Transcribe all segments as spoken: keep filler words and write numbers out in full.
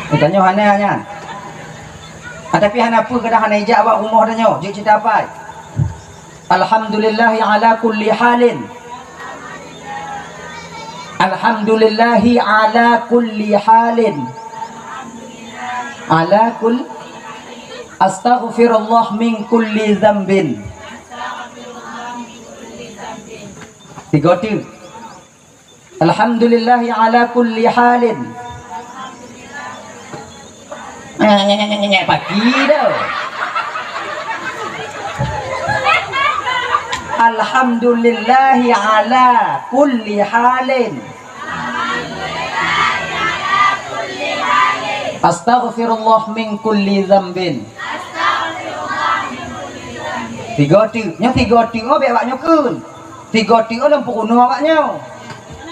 Tanyoe hana nyan. Ah, tapi hana peue, kadang hana ijak bak rumoh tanyoe, jeuet cit apai. Alhamdulillahi ala kulli halin. Alhamdulillahi ala kulli halin. Ala kul-, astaghfirullah min kulli dzambin. Tiga teuk. Alhamdulillahi ala kulli halin. Pagi tu. Alhamdulillahi ala kulli halin. Astaghfirullah min kulli dzambin. Tiga teuk. Nyoe tiga teuk, oh, bèk awak nyoe kheun. Tiga teuk lom peurunoe awak nyoe.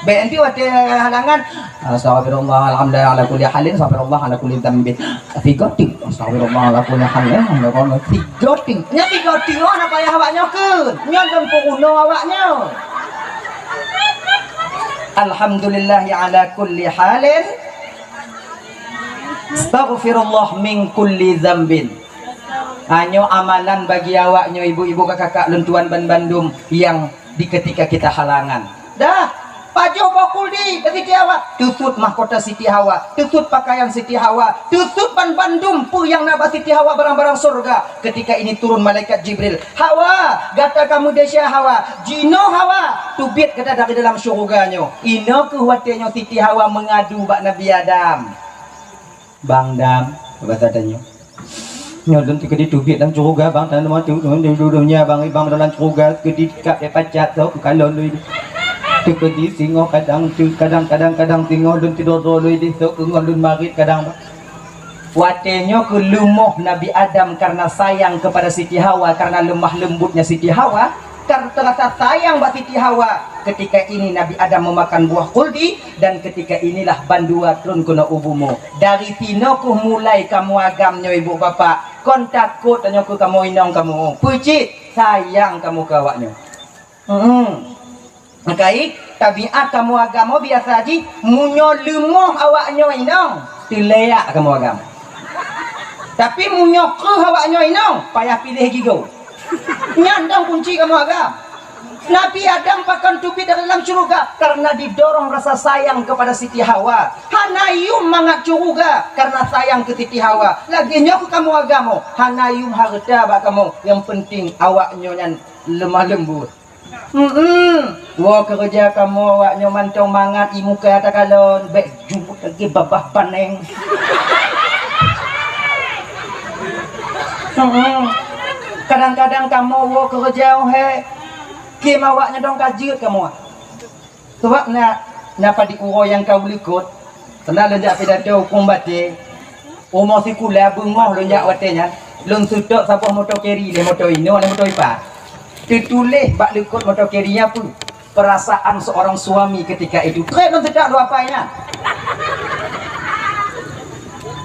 Bèk nanti watèe halangan, "Astagfirullah, alhamdulillah, ala kulli halin, astagfirullah, ala kulli dzambin." Tiga teuk, "Astagfirullah, ala kulli halin, astagfirullah." Tiga teuk. Nyan tiga teuk, oh, hana payah awak nyoe kheun. Nyan lom peurunoe awak nyoe. Alhamdulillahi ala kulli halin. Astagfirullah min kulli dzambin. Hanyoe amalan bagi awak nyoe, ibu-ibu, kakak-kakak lôn tuan banmandum nyang di ketika kita halangan. Dah, pajoh boh kuldi bak Siti Hawa, teusut mahkota Siti Hawa, teusut pakaian Siti Hawa, teusut banmandum peue nyang na bak Siti Hawa, barang-barang syurga. Ketika ini turun malaikat Jibril, "Hawa, gata ka meudesya Hawa, jinoe Hawa, teubiet gata dari dalam syurga nyoe." Inoe kheueh watèe nyoe Siti Hawa meungadu bak Nabi Adam. "Bang Adam," basa tanyoe. "Nyoe lôn teukeudi teubiet lam syurga, Bang, tanyoe mantong di dunia, Bang, Bang, dalam syurga teukeudi kab deh pacat, sok kalon lôn. Teukeudi singoh kadang, kadang, kadang, kadang singoh lôn tidor-dor lôn di, sok ngon lôn marit kadang, Bang." Watèe nyoe kheueh leumoh Nabi Adam karena sayang kepada Siti Hawa, karena lemah lembutnya Siti Hawa, karena terasa sayang bak Siti Hawa. Ketika ini Nabi Adam memakan buah kuldi, dan ketika inilah bandua trôn keunoe u bumoe. Dari sinoe kheueh mulai kamoe agam nyoe, ibu bapak. Kon takot tanyoe keu kamoe inong kamoe. Peue cit sayang kamoe keu awak nyoe. Hmm. Meukai, tabiat kamoe agam biasa jih, meunyoe leumoh awak nyoe inong, teuleuyak kamoe agam. Tapi meunyoe kreueh awak nyoe inong, payah piléh gigoe. Nyan dong kunci kamoe agam. Nabi Adam pakon teubiet dari dalam syurga karena didorong rasa sayang kepada Siti Hawa. Hana yum mangat syurga karena sayang keu Siti Hawa. Lagèe nyoe keu kamoe agam, hana yum hareuta bak kamoe, nyang penting awak nyoe nyan lemah lembut. Hmm, woe keureuja kamoe awak nyoe mantong mangat, ie muka takalon, bèk jumut lagèe babah baneng. Hmm, kadang-kadang kamoe woe keureuja, oh hé, kém awak nyoe dong ka jeuet kamoe. Sabab na, na padit uroe nyang ka u likot, pernah lôn jak pidato hukôm batée. Uroe sikula beungoh lôn jak watée nyan, lôn seutôt saboh moto keri lé moto inoe lé moto ipa. Teutuléh bak likot moto keri nyan peue? Perasaan seorang suami ketika itu. Trép lôn seutôt lôn apai nyan.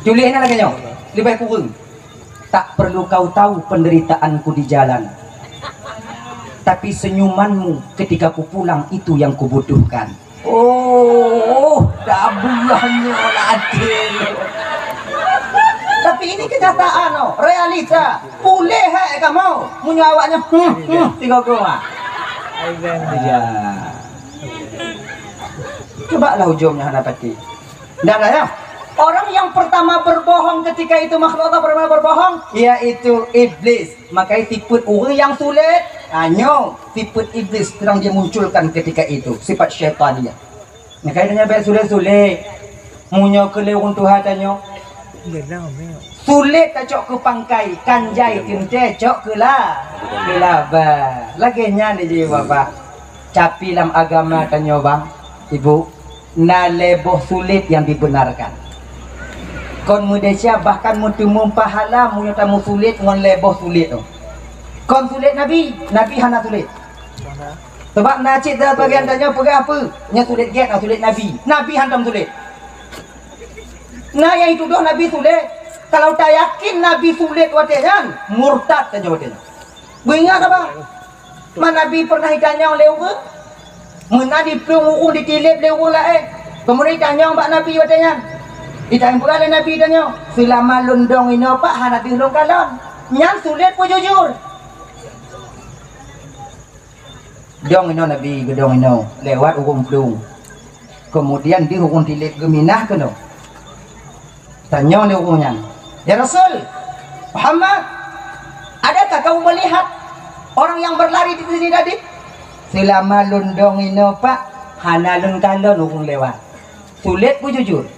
Tuléh nyan lagée nyoe, leubeh kureueng. Tak perlu kau tahu penderitaanku di jalan, tapi senyumanmu ketika ku pulang itu yang kubutuhkan. Oh, dah buahnya latih. Tapi ini kenyataan, oh, realita. Boleh hai kamu, punya awaknya, hmm, hmm, tiga goma. Ya. Coba lah ujungnya hana pati. Ndak ada ya? Orang yang pertama berbohong ketika itu, makhluk Allah pertama berbohong, yaitu iblis. Maka sifat orang yang sulit, ha, nyoe sifat iblis sedang dia munculkan ketika itu, sifat syaitaniyah. Maka dia nyampai sulit-sulit. Munyo ke lewung Tuhan tanyo. Sulit tacok ke pangkai, kanjai teuntée cok ke la, ke laba. Lagée nyan di Bapak. Tapi lam agama tanyo bang, ibu, na lé boh sulet nyang dibenarkan. Kon meudesya bahkan meuteumé pahala meunyoe tameusulet ngon lé boh sulet tu. Kon sulet Nabi, Nabi hana sulet. Sebab na cit bagian tanyoe peugah apa? Nya sulet gét, na sulet Nabi. Nabi hantom sulet. Na nyang tudoh Nabi sulet. Kalau tayakin Nabi sulet watée nyan, murtad tanyoe watée nyan. Beuingat apa? Ma Nabi pernah jitanyong lé ureuëng? Meunan diplueng ureuëng ditileb lé ureuëng laén. Keumudian jitanyong bak Nabi watée nyan. Ditanyong peugah lé Nabi tanyoe, "Seulama lôn dong inoe Pak hana deuh lôn kalon." Nyan sulet peujujur. Dong inoe Nabi, geudong inoe, lewat ureuëng plueng. Keumudian deuh ureuëng tilet geuminah keunoe. Tanyong lé ureuëng nyan, "Ya Rasul Muhammad, adakah kamu melihat orang yang berlari di sini tadi?" "Seulama lôn dong inoe Pak, hana lôn kalon ureuëng lewat." Sulet peujujur?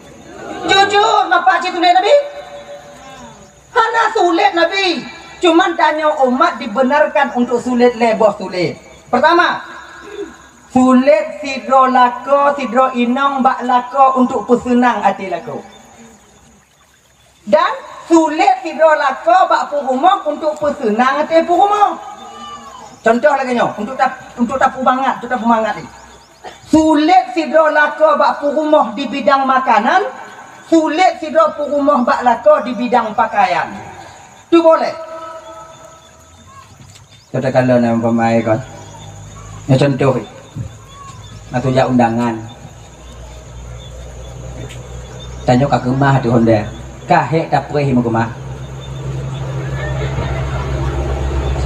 Jujur, mapa cit sulet Nabi? Hana sulet Nabi. Cuman tanyoe umat dibenarkan untuk sulet lhée boh sulet. Pertama, sulet sidroe lakoe, sidroe inong bak lakoe untuk peuseunang até lakoe. Dan sulet sidroe lakoe bak peurumoh untuk peuseunang até peurumoh. Contoh lagée nyoe, untuk tap-, untuk tapeumangat, untuk tapeumangat ni. Sulet sidroe lakoe bak peurumoh di bidang makanan, sulet sidroe peurumoh bak lakoe di bidang pakaian. Tu boleh. Katakanlah nama pemain kon. Nyoe contoh, na tujak undangan. Tanyoe ka keumah tu honda. Ka hék tapreh meukeumah.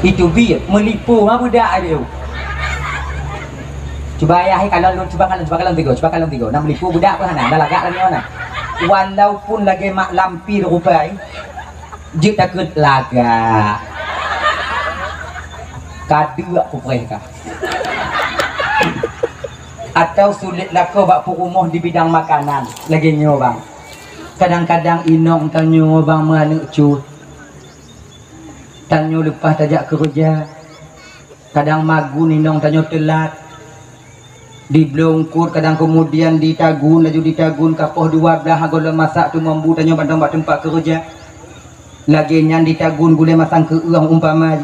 Itu bi meulipu ma budak aja. Cuba ayah kalon lôn, cuba kalon, cuba kalon tiga, cuba kalon tiga. Nak meulipu budak pun hana, dah lagak lagi mana. Walaupun lagée mak lampir rupai, jeuet takheun lagak. Ka deuek kupreh ka. Atau sulet lakoe bak peurumoh di bidang makanan. Lagée nyoe bang. Kadang-kadang inong tanyoe bang meuaneuk cut. Tanyoe leupah tajak keureuja. Kadang magun inong tanyoe teulat. Dibloe eungkot kadang keumudian ditagun, laju ditagun ka poh dua blaih gohlom masak teumambu tanyoe mantong bak teumpat keureuja. Lagée nyan ditagun gulée masang keu-eueng umpama.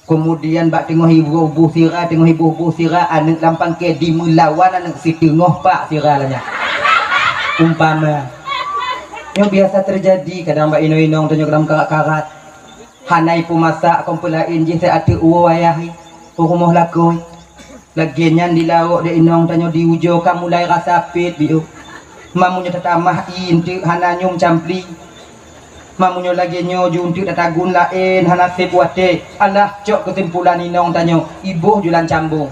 Keumudian bak teungoh iboh-boh sira, teungoh iboh-boh sira aneuk lam pangke dimeulawan aneuk siteungoh pak sira lagée nyan. Umpama. Nyoe biasa teujadi kadang bak inong-inong tanyoe dalam karat-karat. Hana ipeumasak kon peulaén jih, teuh ateueh uwoe ayah i, u rumoh lakoe. Lagée nyan di laôt di inong tanyoe di ujoe ka mulai rasa pet biôh. Mamunyoe tatamah i eunteuk hana nyoe meucampli. Mamunyoe lagée nyoe ju eunteuk tatagun laén hana sép watée. Alah, cok keusimpulan inong tanyoe, iboh ju lam cambong.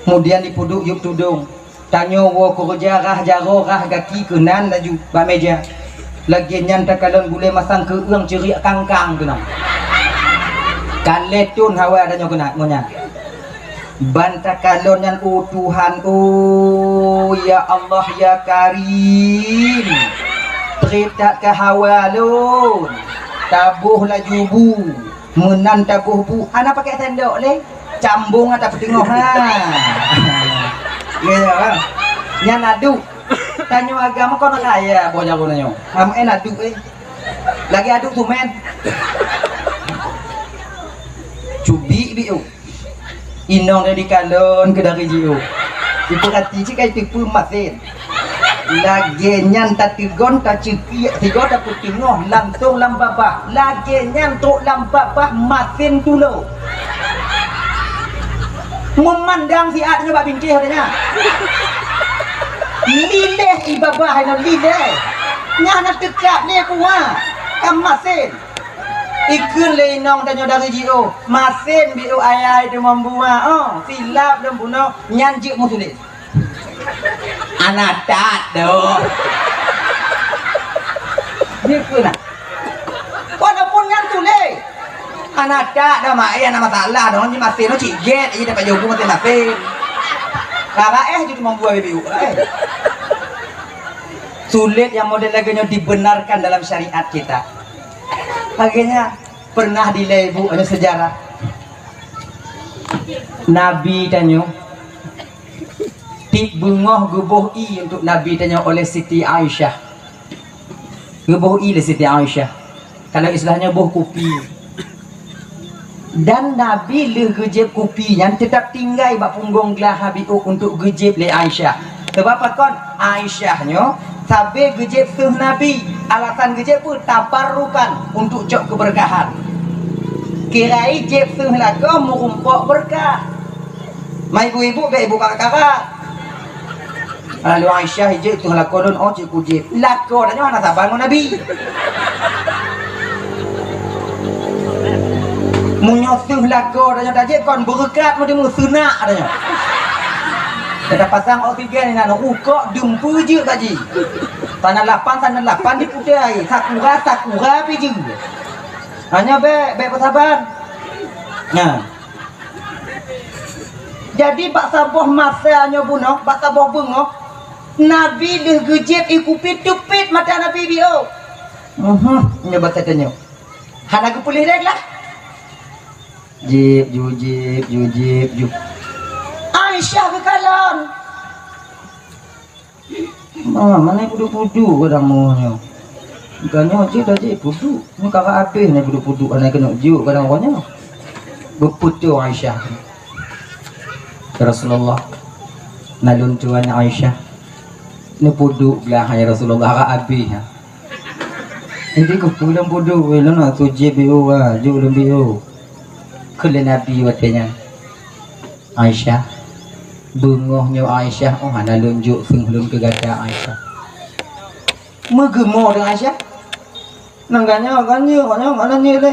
Keumudian dipeuduek yueb tudong. Tanyoe woe keureuja rhah jaroe rhah gaki keunan laju bak meja. Lagée nyan takalon gulée masang keu-eueng ceuriek kangkang keunan. Ka lhée thon hawa tanyoe keunan ngon nyan. Ban takalon nyan, "Oh Tuhan, oh ya Allah, ya Karim, trép that ka hawa lôn." Taboh laju bu. Meunan taboh bu, hana pakai sendok lé. Cambong ata peuteungoh ha. Ya, ya, ha. Nyan aduk. Tanyoe agam kon kaya boh jaroe nyoe. Ham en aduk eh. Lagi aduk tumen. Cubi biu. Inong dari kalon ke dari jiu. Ipeurati cit kai teupeu masen. Lagée nyan tateugon, taceukiek sigoe, tapeuteungoh langsong lam babah. Lagée nyan trok lam babah masen tulo. Meumandang siat nyoe bak bintéh watée nyan. Lileh i babah nyoe lileh. Nyan na teukat lé kuah. Ka masen. Ikheun lé inong tanyoe dari jiôh, "Masen biôh ayai teumambuwa, oh, silap lôn bunoe, nyan jeuet meusulet." Hana that doh. Jeuet keu na. Walaupun nyan sulet. Hana that dah, mak, eh, hana masalah doh, nyan masen nyoe cit gét, eh, dapat jodoh masen-masen. Rara eh, jeuet teumambuwa biôh, eh. Sulet nyang model lagée nyoe dibenarkan dalam syariat kita. Lagée nyan pernah dilée ibu, ada sejarah. Nabi tanyoe, tieb beungoh geuboh ié untuk Nabi tanyoe oleh Siti Aisyah. Geuboh ié lé Siti Aisyah. Kalau istilahnyo boh kupi. Dan Nabi lheueh geujép kupi nyan teutap tinggai bak punggong glah Nabi untuk geujép lé Aisyah. Sabab pakon? Aisyah nyoe sabe geujép seuh Nabi. Alasan geujép peue? Tabarrukan, untuk cok keubeurkahan. Kira jép seuh lakoe meurumpok beurkah. Mai ibu-ibu bèk ibu kakak-kakak. Lalu Aisyah ijeuet tuh lakoe lôn, oh, cit kujép. Lakoe tanyoe hana saban ngon Nabi. Meunyoe teuh lakoe tanyoe tajép kon beureukat meuteumeung seunak tanyoe. Kita pasang oksigen inan rukok dum peue jeuet gaji. Sana lapan, sana lapan diputai. Sakura, sakura pih jeuet. Hanya bèk, bèk peusaban. Nah. Jadi bak saboh masa nyoe bunoe, bak saboh beungoh, Nabi lheueh geujép ié kupi teupit mata Nabi biôh. Mhm, nyoe bak satanyoe. Hana geupeuleueh lé lah. Jép, ju, jép, ju, jép, ju. Aisyah geukalon. Ma, mana puduk-puduk kadang moe nyoe. Bukan nyoe cit dah jép puduk. Nyoe ka habéh nyoe puduk-puduk hana keuneuk jok kadang uroe nyoe. Beuputôh Aisyah. Ya Rasulullah, nalôn tuan Aisyah. Neupuduk blah ya Rasulullah, ka habéh. Jadi keupeue lôn puduk, weh, lôn nak sujud biôh, ah, jok lôn biôh. Kheun lé Nabi watèe nyan, "Aisyah, beungoh nyoe Aisyah, oh, hana lôn jok seuh lôn keu gata Aisyah." Meugeumo deungon Aisyah. Nang ganyoe, ganyoe, ganyoe, mana nyoe lé?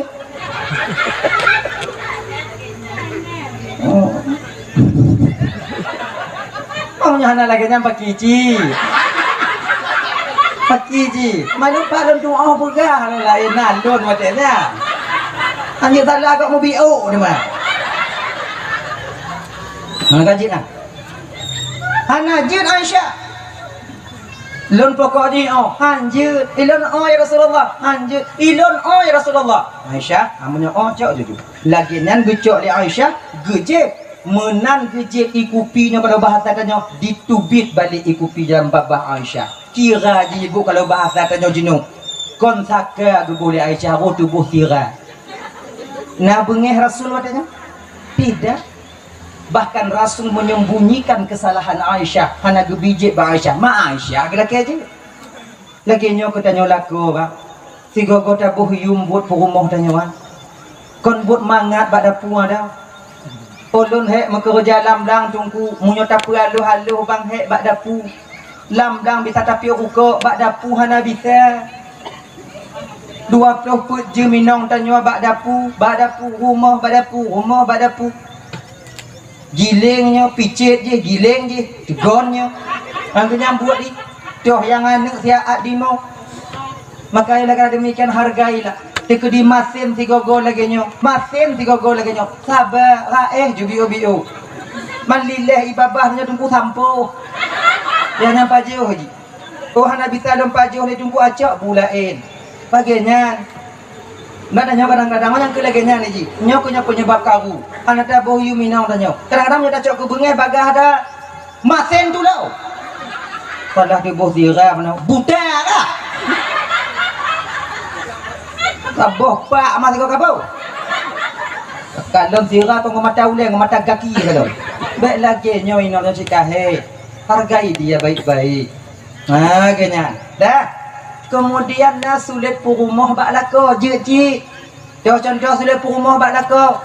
Oh. Oh, nyoe hana lagèe nyan paki ci. Paki ci. Malu pak lôn tuoh peugah hana laén nan lôn watèe nyan. Hana salah kok mubiôh ni mah. Hana ka jeuet nah. Hana jeuet Aisyah. Lôn pokok jih oh, han jeuet. Ilôn oh ya Rasulullah, han jeuet. Ilôn oh ya Rasulullah. Aisyah, amun nyoe oh cok juju. Lagèe nyan geucok lé Aisyah, geujép. Meunan geujép ié kupi nyoe kalau bahasa tanyoe, diteubiet balek ié kupi dalam babah Aisyah. Sira jih bu kalau bahasa tanyoe jinoe. Kon saka geuboh lé Aisyah, roh tuboh sira. Na beungèh Rasul watèe nyoe? Tidak. Bahkan Rasul menyembunyikan kesalahan Aisyah, hana geubijép bak Aisyah. Ma Aisyah geulakèe jeuet. Lagèe nyoe keu tanyoe lakoe, bah. Sigoe-goe taboh yum buet peurumoh tanyoe, ah. Kon buet mangat bak dapu ada. Ulôn hék meukeureuja lam blang teungku, meunyoe tapeualoh-aloh bang hék bak dapu. Lam blang bisa tapiôh rukok, bak dapu hana bisa. Dua ploh peuet jeuem inong tanyoe bak dapu, bak dapu rumoh, bak dapu rumoh, bak dapu. Giléng nyoe, picet jih, giléng jih, teugon nyoe. Ngon geunyang buet jih, toh nyang aneuk siat at dimoe. Makanya dengan demikian hargailah. Teukeudi masén sigoe-goe lagèe nyoe, masén sigoe-goe lagèe nyoe. Saba, raéh ju biôh-biôh. Man lillah ié babah nyoe teungku sampoe. Nyang nyan pajoh jih. Oh hana bisa lôn pajoh lé teungku acok bu laén. Lagèe nyan. Nyan nyoe kadang-kadang nyang keu lagèe nyan jih. Nyoe keuh nyoe penyebab karu. Hana taboh yum inong tanyoe. Kadang-kadang nyoe tacok keu beungèh bagah ada. Masén tulông. Padahai tuboh sira meunan buta kah? Kaboh pak mah sigoe kaboh. Kalon sira kong ngon mata ulèe, ngon mata gaki kalon. Bèk lagèe nyoe inong nyoe cit ka hèk. Hargai dia baik-baik. Ha, lagèe nyan. Dah. Kemudian na sulet peurumoh bak lakoe, jeuet cit. Toh contoh sulet peurumoh bak lakoe.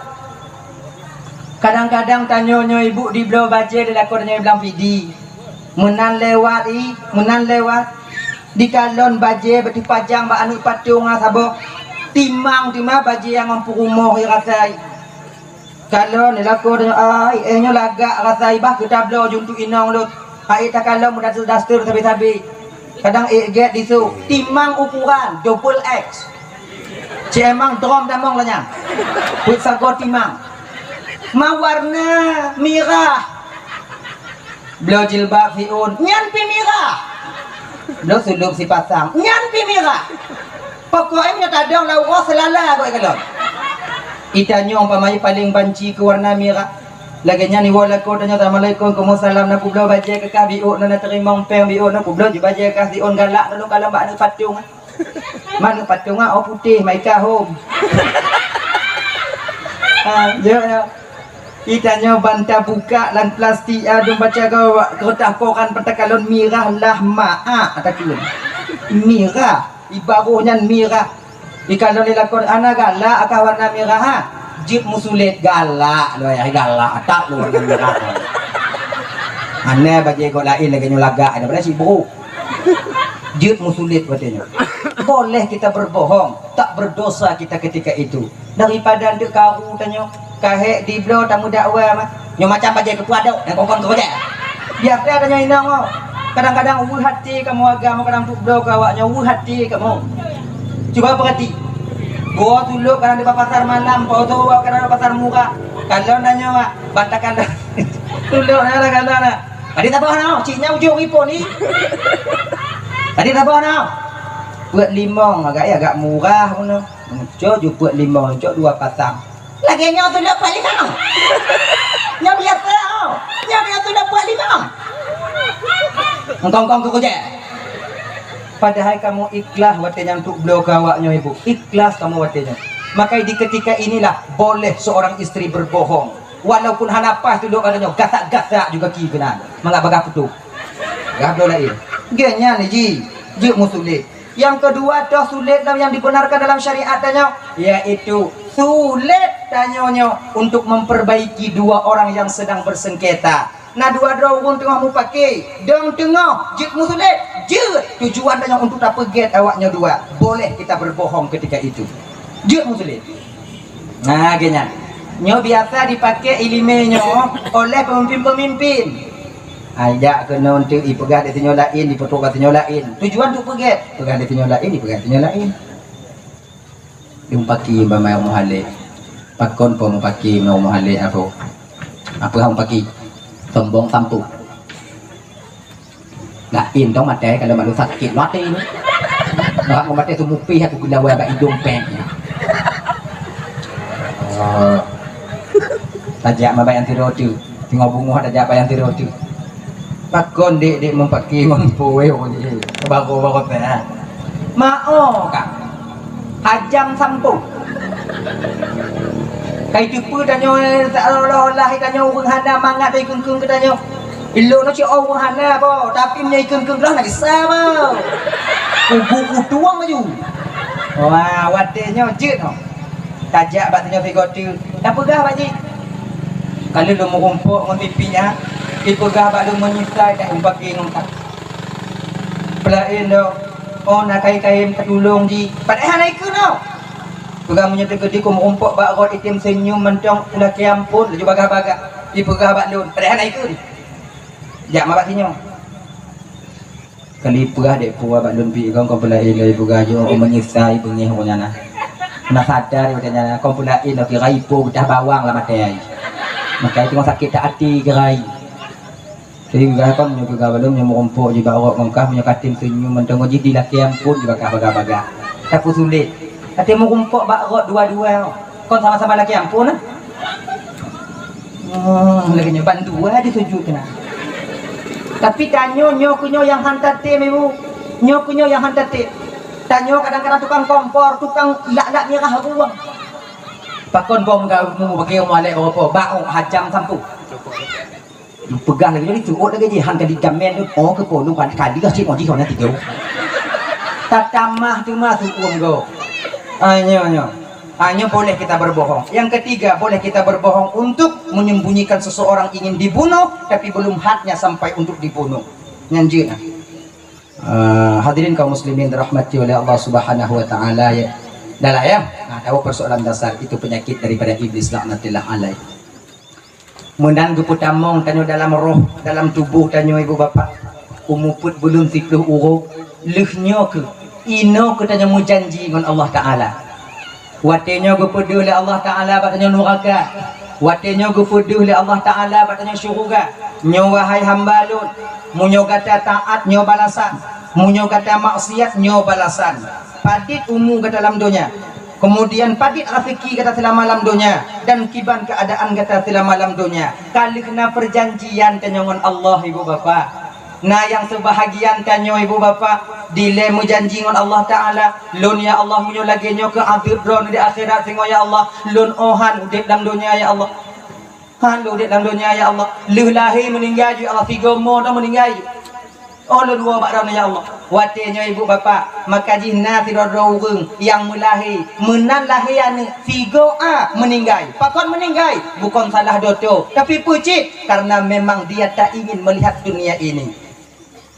Kadang-kadang tanyoe nyoe ibu dibloe bajèe lé lakoe tanyoe blang pidi. Meunan lewat i, meunan lewat. Dikalon bajèe beuteupajang bak aneuk patong ah saboh. Timang teuma bajèe nyang ngon peurumoh i rasa i. Kalon lé lakoe tanyoe, ai, eh nyoe lagak rasa i bah keu tabloe ju untuk inong lôn. Hai takalon meudaster-daster sabe-sabe. Kadang ék gèt disu, timang ukuran double X. Cemang drom damong lanyang. Peuet sagoe timang. Ma warna mirah. Bloe jilbab siôn, nyan pi mirah. Bloe sulub sipasang, nyan pi mirah. Pokok nyoe tadong lam uroe seulala geukalon. Itanyong pamai paleng banci keu warna mirah. Lagèe nyan iwoe lakoe tanyoe, "Assalamualaikum." "Waalaikumsalam." "Na kubloe bajèe keu kah biôk, na na teurimong péng biôk, na kubloe ju bajèe kah siôn galak, na lôn kalon bak aneuk patong." Manok patong ah, oh putéh, mai kahom. Ah, jeuet ya. Itanyoe ban tabuka lam plastik, ah, dum baca gawa, keureutah koran peuet takalon mirah lah maak takheun. Mirah, ibaroh nyan mirah. Ikalon lé lakoe, "Ana galak kah warna mirah, ha?" Jeuet meusulet, "Galak lôn, ai galak, tak lôn warna mirah." Hana bajée gob laén lagée nyoe lagak, daripada sibuk. Jeuet meusulet watée nyoe. Boleh kita berbohong, tak berdosa kita ketika itu. Daripada eunteuk karu tanyoe, kahek dibloe tamudakwa mah. Nyoe macam bajée keupeue adok, nyang kon-kon keu bajée. Biasa tanyoe inong, oh. Kadang-kadang weueh até kamoe agam, kadang tuk bloe keu awak nyoe weueh até kamoe. Cuba peurati. Goe tulok kadang di pasar malam, po tu kadang di pasar murah. Kalau nanya, Mak, bantakan dah. Tulok na, na, na, na. Tadi tabah na, cik nyang ujong ipo ni. Tadi tabah na. Peuet limong agak, ya, agak murah pun. Muncul ju peuet limong, muncul dua pasang. Lagée nyoe tulok peuet limong. Nyoe biasa, oh. Nyoe biasa tulok peuet limong. Engkong-kong tu kujak. Padahai kamoe ikhlas watée nyan tuk bloe keu awak nyoe, Ibu. Ikhlas kamoe watée nyoe. Maka di ketika inilah boleh seorang istri berbohong. Walaupun hana paih tulok keu tanyoe, gasak-gasak juga ki keunan. Mangat bagah putôh. Gah bloe laén. Geuh nyan ji, jeuet meusulet. Yang kedua, toh sulet lam yang dibenarkan dalam syariat tanyoe, yaitu sulet tanyoe nyoe untuk memperbaiki dua orang yang sedang bersengketa. Na dua droe ureuëng teungoh mupake, dong teungoh jeuet meusulet, jeuet tujuan tanyoe untuk tapeugét awak nyoe dua. Boleh kita berbohong ketika itu. Jeuet meusulet. Nah, geuh nyan. Nyoe biasa dipakai iéleumé nyoe oleh pemimpin-pemimpin. Ajak keunoe teuk ipeugah di sinyoe laén, ipeutrok bak sinyoe laén. Tujuan untuk peugét, peugah di sinyoe laén, ipeugah di sinyoe laén. Dong paki bak Muhale. Pakon po mupaki Muhale apa? Apa hang paki? Sombong sampuk. Laén dong maté kalau malu sakét maté ni. Orang mau maté tu mupih aku gula wai bak idong pek. Oh. Tajak ma bayang tirotu. Tengok bungoh tajak bayang tirotu. Pakon dek-dek mempaki mampu weh orang ni. Baru-baru teh. Mao ka. Hajam sampung. Kai teupeu tanyoe seolah-olah tanyoe ureuëng hana mangat dari keueng-keueng keu tanyoe. Ilok na cik ureuëng hana bo, tapi meunyoe keueng-keueng lah nak kisah bo. Kubu kutuang laju. Wah, watée nyoe jeuet noh. Tajak bak tanyoe sigoe teuk. Tapeugah bak jih. Kalau lôn meurumpok ngon pipi nyan, dipeugah bak lôn meunyeusai dak umpaki ngon ka. Peulaén dong, oh na kai-kai tatulông jih. Padahai hana ikeu noh. Peugah meunyoe teukeudi ku meurumpok bak rot item seunyum mantong lakée amphon laju bagah-bagah. Dipeugah bak lôn, padahai hana ikeu. Jak ma bak sinyoe. Kali peugah dek peue bak lôn pih kong, kong peulaén lôn peugah jih, oh meunyeusai beungéh ureuëng nyan na. Na sadar ureuëng nyan na, kong peulaén lôn kira ipo beutah bawang lam até ai. Maka teungoh sakét that até kira ai. Sehingga kon meunyoe peugah bak lôn, meunyoe meurumpok jih bak rot ngon kah, meunyoe katem seunyum mantong jih di lakée amphon jih bak kah bagah-bagah. Tapeusulet. Katem meurumpok bak rot dua-dua. Kon sama-sama lakée amphon nah. Hmm, lagée nyoe bandua disujut keunan. Tapi tanyoe nyoe keuh nyoe nyang han tatem, Ibu. Nyoe keuh nyoe nyang han tatem. Tanyoe kadang-kadang tukang kompor, tukang lak-lak mirah ruang. Pakon bom gau mu bagi malek apa? Bak hajam sampung. Peugah lagi jadi tuot lagi jih han ka dijamin tu. Oh ke ponu kan kali lah cik ngaji kau nanti jauh. Tatamah tu mah tu uang go. Hanya hanya. Hanya boleh kita berbohong. Yang ketiga, boleh kita berbohong untuk menyembunyikan seseorang ingin dibunuh tapi belum haknya sampai untuk dibunuh. Nyan jeuet nah. Uh, hadirin kaum muslimin dirahmati oleh Allah Subhanahu wa taala ya. Dah lah ya. Nah, tahu persoalan dasar itu penyakit daripada iblis laknatillah alaih. Meunan geupeutamong tanyoe dalam roh, dalam tuboh tanyoe ibu bapak. Umu peuet buleuen siplôh uroe, lheueh nyoe keuh, inoe keuh tanyoe meujanji ngon Allah Taala. Watée nyoe geupeudeuh lé Allah Taala bak tanyoe nuraka, watée nyoe geupeudeuh lé Allah Taala bak tanyoe syeuruga, nyoe wahai hamba Lôn, meunyoe gata taát nyoe balasan, meunyoe gata maksiat nyoe balasan. Padit umu gata lam donya, kemudian padit raseuki gata seulama lam donya dan kiban keuadaan gata seulama lam donya. Ka lheueh na peujanjian tanyoe ngon Allah, ibu bapak. Na nyang seubahagian tanyoe, ibu bapak, dilée meujanji ngon Allah Taala, "Lôn, ya Allah, meunyoe lagée nyoe keuh azeub Droeneuh di akhirat singoh, ya Allah, Lôn óh han udeb lam donya, ya Allah. Han Lôn udeb lam donya, ya Allah. Lheueh lahé meuninggai ju, ya Allah, sigoe mo ta meuninggai ju." Oh lôn woe bak droeneuh ya Allah. Watée nyoe ibu bapak, maka jih na sidroe-droe ureuëng nyang meulahé, meunan lahé aneuëk, sigoe a meuninggai. Pakon meuninggai? Bukon salah doto, tapi peucit karena memang dia tak ingin melihat dunia ini.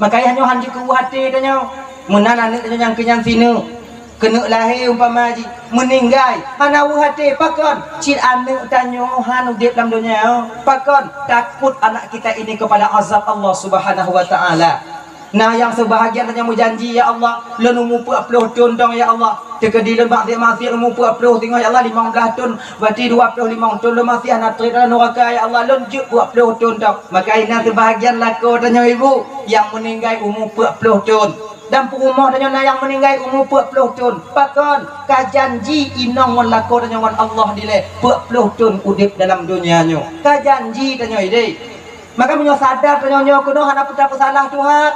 Maka yah nyoe han jikeuweuh até tanyoe. Meunan aneuëk tanyoe nyang keunyan sineuk, keuneuk lahé umpama jih, meuninggai, hana weueh até. Pakon? Cit aneuëk tanyoe han udeb lam donya. Pakon? Takut anak kita ini kepada azab Allah Subhanahu wa Taala. Na nyang seubahagian nyang meujanji, "Ya Allah, lôn umu peuet ploh thon dong, ya Allah. Teukeudi lôn maksiat-maksiat umu peuet ploh singoh, ya Allah, limong blaih thon, berarti dua ploh limong thon lôn masih hana trép lam nuraka, ya Allah, lôn jeuet peuet ploh thon dong." Maka na seubahagian lakoe tanyoe ibu nyang meuninggai umu peuet ploh thon. Dan peurumoh tanyoe na nyang meuninggai umu peuet ploh thon. Pakon? Ka janji inong ngon lakoe tanyoe ngon Allah dilée peuet ploh thon udeb dalam donya nyoe. Ka janji tanyoe ideh. Maka meunyoe sadar tanyoe nyoe keunoe hana peue tapeusalah Tuhan.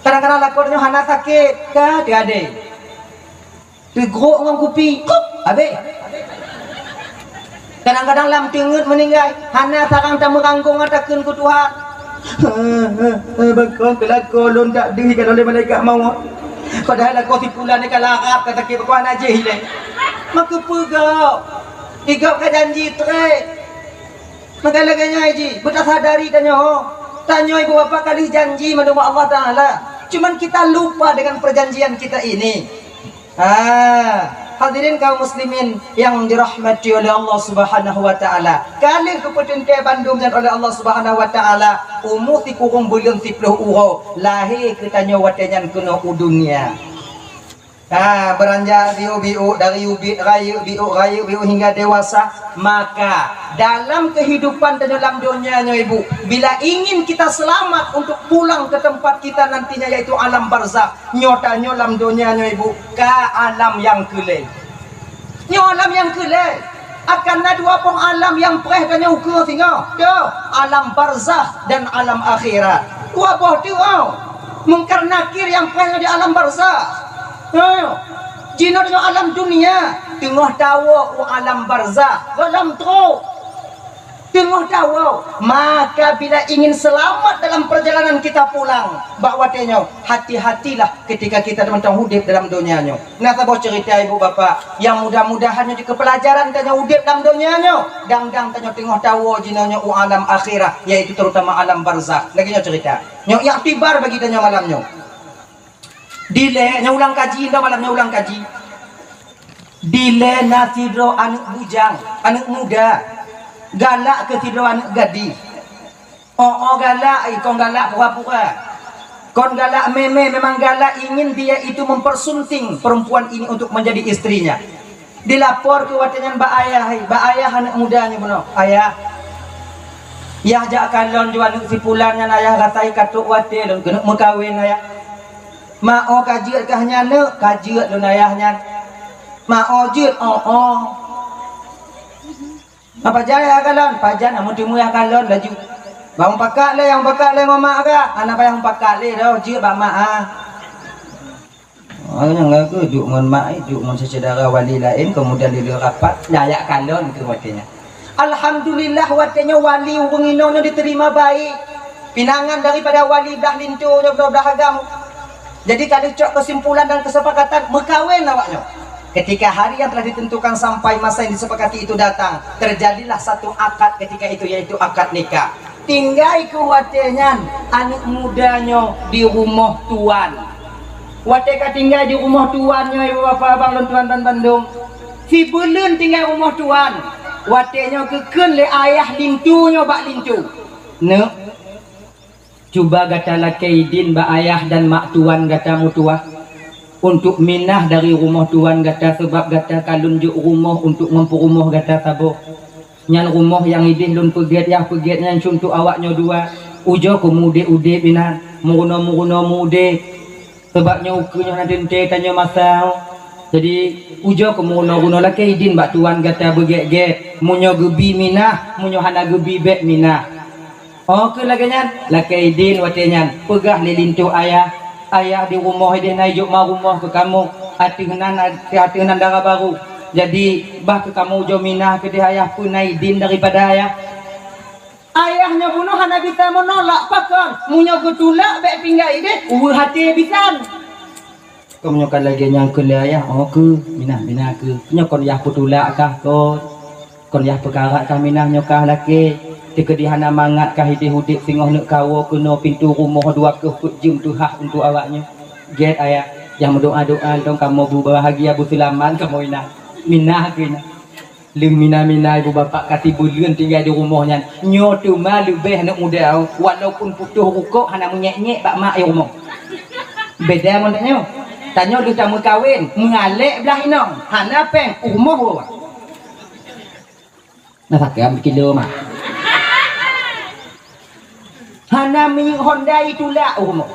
Kadang-kadang lakoe tanyoe hana sakét, ka teuadée. Teugrok ngon kupi, kup, habéh. Kadang-kadang lam teungeut meuninggai, hana sarang tameuranggong takheun keu Tuhan. Bakon keu lakoe lôn dak deuh ka lé malaikat mawöt. Padahai lakoe si pulan ni ka larap, ka sakét, bakon hana jih ilée. Maka peugah, igop ka janji trép. Maka lagée nyoe jih, beutasadari tanyoe. Tanyoe ibu bapak ka lheueh janji mandum Allah Taala. Cuman kita lupa dengan perjanjian kita ini. Ah, hadirin kaum muslimin yang dirahmati oleh Allah Subhanahu wa Taala. Ka lheueh geupeuteuntée bandum nyan oleh Allah Subhanahu wa Taala, umu sikureueng buleuen siploh uroe, lahé keu tanyoe watée nyan keunoe u dunia. Ah, beranjak biôk-biôk dari ubit rayeuk biôk, rayeuk biôk hingga dewasa. Maka dalam kehidupan tanyoe lam donya nyoe ibu, bila ingin kita selamat untuk pulang ke tempat kita nantinya yaitu alam barzakh, nyoe tanyoe lam donya nyoe ibu ka alam nyang keu lhée. Nyoe alam nyang keu lhée. Akan na dua boh alam nyang preh tanyoe ukeue singoh. Teuh, alam barzakh dan alam akhirat. Dua boh teuh. Mungkar Nakir nyang preh di alam barzakh. Teuh. Jinoe tanyoe alam dunia, teungoh tawoe u alam barzakh, gohlom trok. Teungoh tawoe, maka bila ingin selamat dalam perjalanan kita pulang, bak watée nyoe, hati-hatilah ketika kita mantong udeb dalam donya nyoe. Na saboh cerita ibu bapak, yang mudah-mudahan nyoe jeuet keu pelajaran tanyoe udeb dalam donya nyoe, dang-dang tanyoe teungoh tawoe jinoe nyoe u alam akhirat, yaitu terutama alam barzakh. Lagée nyoe cerita. Nyoe iktibar bagi tanyoe malam nyoe. Dilée, nyoe ulang kaji, nyoe malam nyoe ulang kaji. Dilée na sidroe aneuëk bujang, aneuëk muda, galak keu sidroe aneuëk gadih. Oh, oh galak, ikong galak pura-pura. Kon galak mé-mé, memang galak ingin dia itu mempersunting perempuan ini untuk menjadi istrinya. Dilapor keu watée nyan bak ayah, hai, bak ayah aneuëk muda nyoe bunoe. Ayah, yah jak kalon ju aneuëk si pulan nyan ayah, gatai ka trok watée lôn keuneuk meukawen ayah. Mak, oh ka jeuet kah nyan neuk? Ka jeuet lôn ayah nyan. Mak, oh jeuet, oh, oh. Apa jai ayah kalon? Pajan, amu teumui ayah kalon laju. Bang pakak lé, yang pakak lé ngon mak ka. Anak payah pakak lé dah, jeuet bak mak ah. Oh, nyang lagu duek ngon mak, eh, duek ngon syedara wali laén, kemudian di luar rapat, nyan jak kalon keu watée nyan. Alhamdulillah, watée nyoe wali ureuëng inong nyoe diterima baik. Pinangan daripada wali blah linto nyoe, blah, blah agam. Jadi, ka lheueh cok kesimpulan dan kesepakatan meukawen awak nyoe. Ketika hari yang telah ditentukan sampai masa yang disepakati itu datang, terjadilah satu akad ketika itu, yaitu akad nikah. Tinggai keu watée nyan aneuëk muda nyoe di rumoh tuan. Watée ka tinggai di rumoh tuan nyoe, ibu bapak abang lôn tuan dan bandum, sibeuleuen tinggai rumoh tuan, watée nyoe geukheun lé ayah linto nyoe bak linto, "Neuk, cuba gata lakée idin bak ayah dan mak tuan gata meutuwah, untuk minah dari rumoh tuan gata, sabab gata ka lôn jok rumoh untuk ngon peurumoh gata saboh." Nyan rumoh nyang ideh lôn peugét, nyang peugét nyan cuntoh awak nyoe dua. Ujoe keu meu udeb-udeb inan, meurunoe-meurunoe meu udeb. Sabab nyoe ukeue nyoe na teuntée tanyoe masa. Jadi, ujoe keu meurunoe-runoe lakée idin bak tuan gata beugét-gét. Meunyoe geubi minah, meunyoe hana geubi bék minah. Oh, keu lagée nyan, lakée idin watée nyan, peugah lé linto ayah, "Ayah di rumoh ideh na ijok ma rumoh keu kamoe. Ateueh nan, ateueh nan dara barô. Jadi, bah keu kamoe ujoe minah keudeh ayah, peue na idin daripada ayah." Ayah nyoe bunoe hana bisa meunolak, pakon? Meunyoe geutulak, bék tinggai deh, weueh até bisan. Kong nyoe ka lagée nyang keu lé ayah, oh keu, minah, minah keu. Nyoe kon yah peutulak kah kon? Kon yah peukarat kah minah nyoe kah lakée? Teukeudi hana mangat kah idéh udeb singoh neuk kawoe keunoe pintoe rumoh dua keuh peuet jeuem teuhah untuk awak nyoe. Gét ayah, nyang meudoá-doá dong kamoe beubahagia beuseulamat kamoe inah. Minah keu inah. Lheueh mina-mina ibu bapak ka sibeuleuen tinggai di rumoh nyan. Nyoe teuma leubeh aneuk muda, walaupun putôh rukok hana meunyék-nyék bak mak i rumoh. Beda ngon tanyoe. Tanyoe lheueh tameukawen, meualek blah inong, hana péng, u rumoh woe. Na sakém kilo mah. Hana minyeuk Honda itulak u rumoh.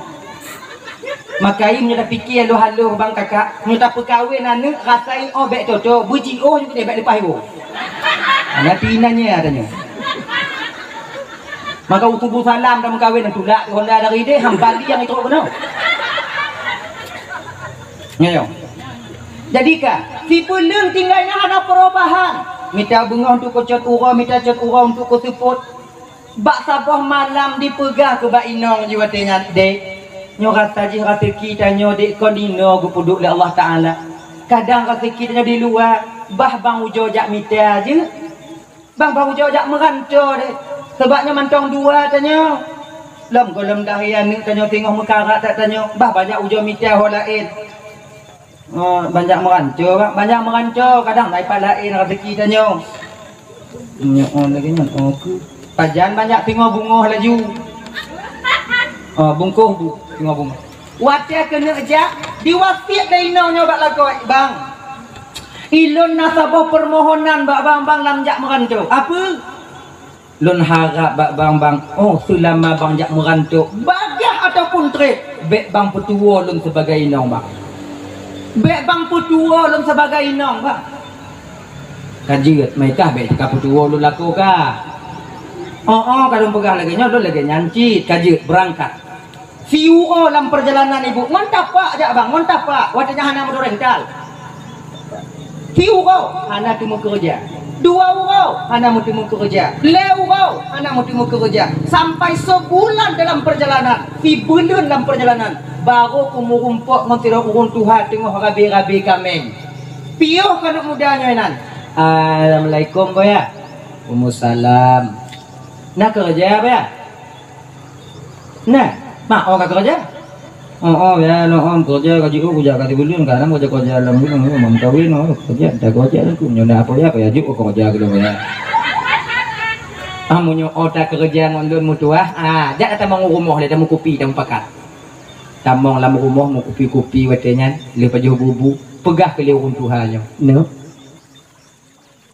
Maka i meunyoe tapike haloh-haloh bang kakak, meunyoe tapeukawen aneuk rasa i oh bék toto, beujiôh nyoe keudeh bék leupah iwoe. Hana pi inan nyan tanyoe. Maka u kubu salam tameukawen tulak Honda dari deh, ham bali nyang itrok keunoe. Nyoe. Jadi ka, sibeuleuen tinggai nyan hana perubahan. Mita beungoh untuk keucot uroe, mita cot uroe untuk keuseupôt. Bak saboh malam dipeugah keu bak inong jih watée nyan, "Dek, nyoe rasa jih raseuki tanyoe dek kon inoe geupeuduek lé Allah Taala. Kadang raseuki tanyoe di luwa, bah bang ujoe jak mita jeuet. Bang, bang ujoe jak meuranto deh. Seubab nyoe mantong dua tanyoe. Lom gohlom dahé aneuk tanyoe singoh meukarat that tanyoe, bah banyak ujoe mita ho laén." Oh, banyak meuranto, Bang. Banyak meuranto, kadang na ipat laén raseuki tanyoe. Nyoe, oh, lagée nyan, oh, keu. Pajan banyak singoh bungöh laju. Oh, bungkôh bu, singoh bungöh. Watée keuneuk jak, diwasiet lé inong nyoe bak lakoe, "Bang, ilôn na saboh peumohonan bak bang, bang lam jak meuranto." "Apeue?" "Lôn harab bak bang, bang, oh, seulama bang jak meuranto, bagaih ataupun treb, bék bang peutuwoe lôn sibagai inong, bang. Bék bang peutuwoe lôn sibagai inong, bang." "Ka jeuet, meukah bék ka peutuwoe lôn lakoe ka." "Oh, oh, ka lôn peugah lagée nyoe, lôn lagée nyan cit, ka jeuet, beurangkat." Siuroe lam peurjalanan ibu, ngon tapak jak bang, ngon tapak, watée nyan hana moto rental. Siuroe hana teumeukeureuja. Dua uroe hana meuteumeukeureuja. Lhée uroe hana meuteumeukeureuja. Sampai seubulan dalam peurjalanan, sibeuleuen lam peurjalanan, barô keumeurumpok ngon sidroe ureuëng tuha teungoh rabe-rabe kaméng. Piôh keuneuk muda nyoe nan. "Assalamualaikum, Boya." "Waalaikumsalam." "Na keureuja, Boya?" "Nah, mak, oh ka keureuja?" "Oh, oh, ya, no, oh, keureuja ka jiôh, keureuja ka sibuleuen, ka na keureuja, keureuja lam buleuen, oh, meukawen, oh, keureuja, dah keureuja, aku nyoe na apa ya, apa ya, juk keureuja keudroe ya." "Ah, meunyoe oh takeureuja ngon lôn meutuwah, ah, jak tamong u rumoh lé, tameukupi, tameupakat." Tamong lam rumoh meukupi-kupi watée nyan, lheueh pajoh bubu, peugah keu lé ureuëng tuha nyoe, "Nyoe,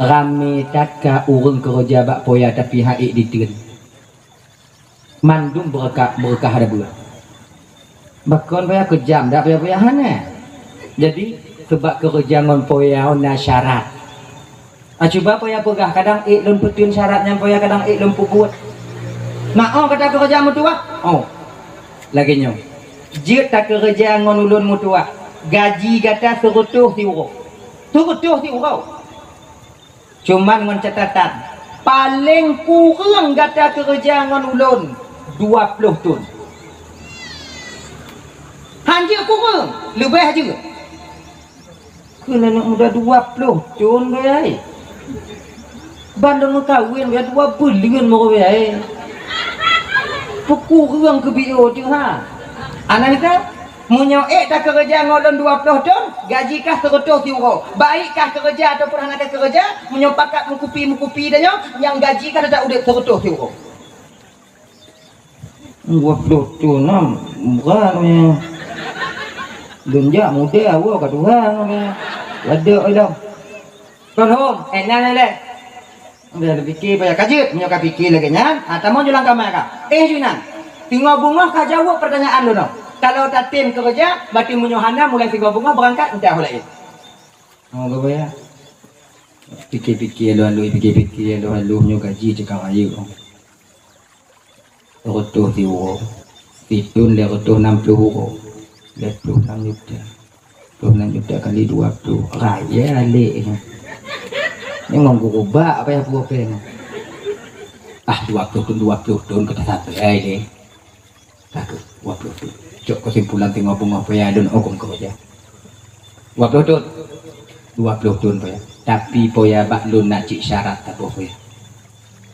ramé that ka ureuëng keureuja bak poya tapi hana ék diteun. Mandum beureukat, beureukat hana beuet. Bakon poya keujam dak poya-poya hana. Jadi, seubab keureuja ngon poya na syarat. Ah, cuba poya peugah, kadang ék lôn peuteun syarat nyan poya, kadang ék lôn peubuet." "Mak, oh, gata keureuja meutuwah?" "Oh." "Lagée nyoe, jeuet takeureuja ngon ulôn meutuwah. Gaji gata seureutôh siuroe. Seureutôh siuroe. Cuman ngon catatan, paleng kureueng gata keureuja ngon ulôn dua ploh thon. Han jeuet kureueng, leubeh jeuet." "Keu aneuk muda dua ploh thon, Boya, eh? Ban lôn meukawen, Boya, dua buleuen baru, Boya, eh. Peukureueng keu B O teuh, ha?" "Ana mita, meunyoe ék takeureuja ngon lôn dua ploh thon, gaji kah seureutôh siuroe. Baik kah keureuja ataupun hana kakeureuja, meunyoe pakat meukupi-meukupi tanyoe, nyang gaji kah teutap udeb seureutôh siuroe." "Dua ploh thon na brat nyoe. Lôn jak muda awai ka tuha nyoe. Ladek ilong." "Kon hom, eh, nyan lé." Udah pike payah ka jeuet, meunyoe ka pike lagée nyan, ha, tamong ju lam kama ka. Eh, ju inan. Singoh beungoh ka jaweueb peurtanyaan lôn nyoe. Kalau tatem keureuja, berarti meunyoe hana mulai singoh beungoh beurangkat, entah ho laén. Oh, ka payah. Pike-pike alu-alu, pike-pike alu-alu, nyoe gaji cekak rayeuk. Reutôh siuroe. Sithon lhée reutôh nam ploh uroe. Lhée ploh nam juta. Ploh nam juta kali dua ploh. Raya lé nyoe. Nyoe ngon gurubak apa ya pue péng. Ah, dua ploh thon, dua ploh thon ka tasapai lé. Ka keuh, dua ploh thon. Cok keusimpulan teungoh beungoh poya lôn hukôm keu raja. Dua ploh thon. Dua ploh thon poya. Tapi poya bak lôn na cit syarat saboh poya.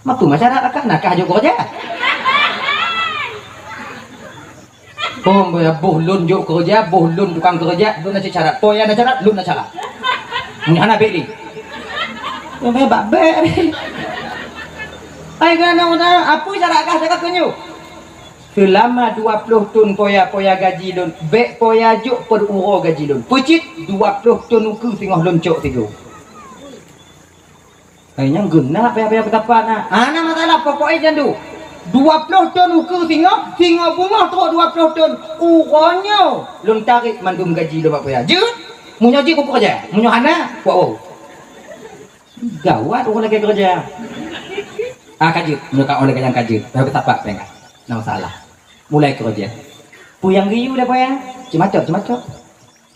Mapeue syarat, akah nakah jok keu raja? Oh, boh lôn jok keureuja, boh lôn tukang keureuja, lôn na cit syarat. Poya na syarat, lôn na syarat. Nyan hana bèk lé. Nyan bèk bak bèk. Ai, kana na, apeue syarat kah cakap keu nyoe? Seulama dua ploh thon poya, poya gaji lôn, bèk poya jok peuet uroe gaji lôn. Peucit dua ploh thon ukeue singoh lôn cok sigoe. Hai nyang geuna payah-payah beutapa na. Hana masalah, pokok e jandu. Dua ploh thon ukeue singoh, singoh beungoh trok dua ploh thon. Uroe nyoe lôn tarek mandum gaji lôn bak poya. Jeuet? Meunyoe jeuet, kukue keureuja. Meunyoe hana, kuat woe. Gawat ureueng lagèe keureuja. Ah, ka jeuet. Meunyoe ka ureueng lagèe nyan ka jeuet. Payah beutapa péng. Na masalah. Mulai keureuja. Peue nyang geuyue lé poya? Ceumatok, ceumatok.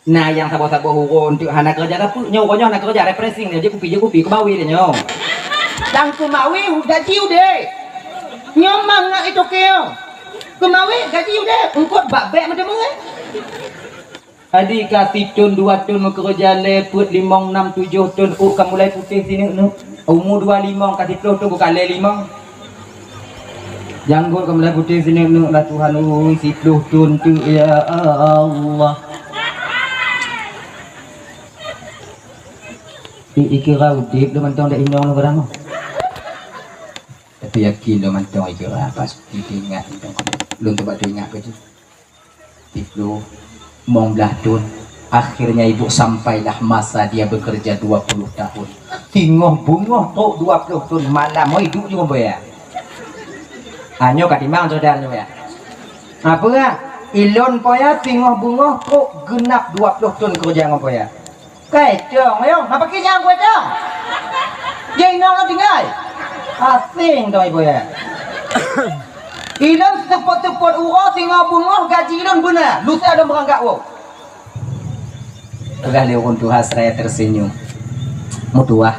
Na nyang saboh-saboh uroe eunteuk hana keureuja sapeue, nyoe uroe nyoe hana keureuja, refreshing nyoe, jép kupi, jép kupi, keumawe lé nyoe. Dan keumawe gaji udép. Nyoe mangat itoke nyoe. Keumawe gaji udép, eungkôt bak bèk meuteumé. Adi ka sithon dua thon meukeureuja lé peuet limong nam tujoh thon ôk ka mulai putéh sineuk-neuk. Umu dua limong ka siploh thon ka lé limong. Janggot ka mulai putéh sineuk-neuk lah Tuhan ui, siploh thon teuk ya Allah. I-, ikira udép lôn mantong dak inong lôn barang. Tapi yakin lôn mantong ikira pasti teuingat mantong. Lôn teubat teuingat keu tu. Siploh, limong blaih thon. Akhirnya ibu sampailah masa dia bekerja dua puluh tahun. Singoh beungoh trok dua ploh thon malam, oh, idup ju ngon poya. Ah, nyoe ka timang syedara nyoe ya. Apa ya? Ilôn poya singoh beungoh trok geunap dua ploh thon keureuja ngon poya. Kai cong, ayong, ngapa kijang kueh cong? Jeng nong lo tinggai. Asing dong ibu ya. Ilôn seupôt-seupôt uroe singoh beungoh gaji lôn beuna, lusa lôn beurangkat woe. Peugah lé ureueng tuha seraya tersenyum. Meutuah.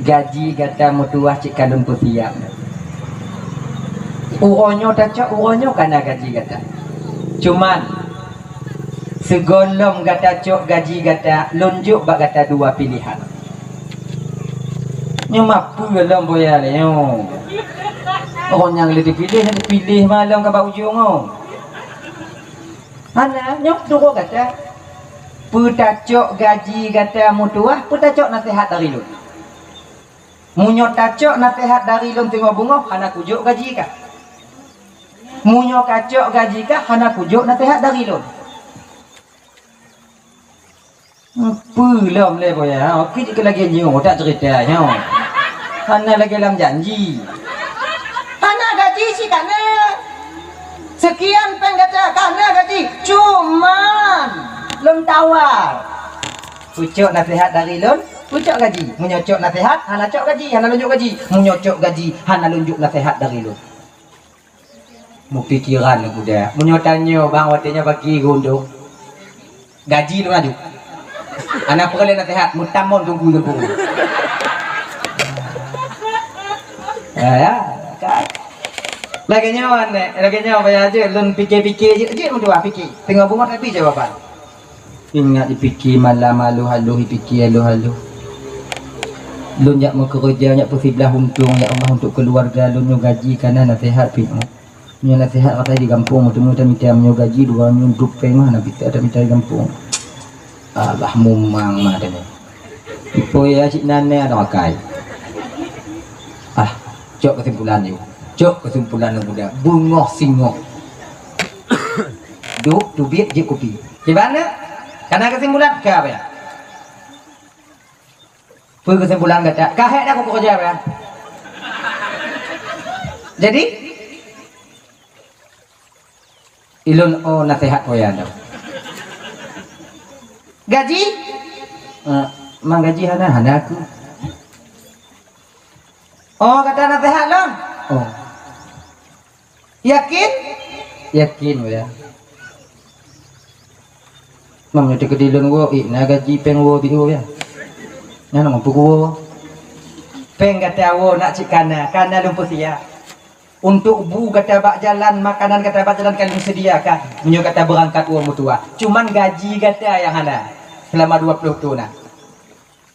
Gaji gata meutuah cit ka lôn peusiap. Uroe nyoe tacok, uroe nyoe kana gaji gata. Cuman, sigohlom gata cok gaji gata, lôn jok bak gata dua pilehan. Nyoe mapeue lom boya lé nyoe. Ureueng nyang lé dipiléh, dipiléh ma lom ka bak ujong nyoe. Hana, nyoe turoe gata. Peue tacok gaji gata meutuah, peue tacok naseuhat dari lôn. Meunyoe tacok naseuhat dari lôn teungoh beungoh, hana kujok gaji kah. Meunyoe kacok gaji kah, hana kujok naseuhat dari lôn. Peue lom lé boya, ha? Oke, jeuet keu lagèe nyoe, tak cerita nyoe. Hana lagèe lam janji. Hana gaji cit kana. Sekian péng gata, kana gaji. Cuman, lôn tawa. Peue cok naseuhat dari lôn, peue cok gaji. Meunyoe cok naseuhat, hana cok gaji, hana lôn jok gaji. Meunyoe cok gaji, hana lôn jok naseuhat dari lôn. Meupikiran lé muda. Meunyoe tanyoe bang watèe nyoe bagi geuundong. Gaji lôn aju. Hana peureulèe naseuhat, meutamong teungku-teungku. Ya, ya, kan. Lagèe nyoe, aneuk, lagèe nyoe, payah jeuet lôn pike-pike jeuet, jeuet meutuah pike. Teungoh beungoh tapi jawaban. Ingat ipike malam aloh-aloh, ipike aloh-aloh. Lôn jak meukeureuja, jak peusiblah untông, ya Allah, untuk keuluwarga lôn nyoe gaji kana naseuhat pih. Nyoe naseuhat asai di gampông, teuma tamita meunyoe gaji dua nyoe dup péng mah, na pita tamita di gampông. Alah, mumang mah tanya. Ipo ya cit nan nè ada makai. Ah, cok kesimpulan yuk. Cok kesimpulan lôn muda. Beungoh singoh. Duek, teubiet, jép kupi. Kiban na? Kana kesimpulan ka apa ya? Peue kesimpulan gata? Ka hék dah kukeureuja, ya? Jadi, ilôn, oh, naseuhat poya nyoe. Gaji? Eh, mang gaji hana, hana aku. Oh, gata naseuhat lôn? Oh. Yakin? Yakin, ya. Mam nyoe teukeudi lôn woe, ih, na gaji péng woe bit woe, ya. Nyan mampu kuwoe. Péng gata woe nak cit kana, kana lôn peusiap. Untuk bu gata bak jalan, makanan gata bak jalan ka lôn sediakan. Meunyoe gata beurangkat woe meutuwah. Cuman gaji gata nyang hana. Seulama dua ploh thon na.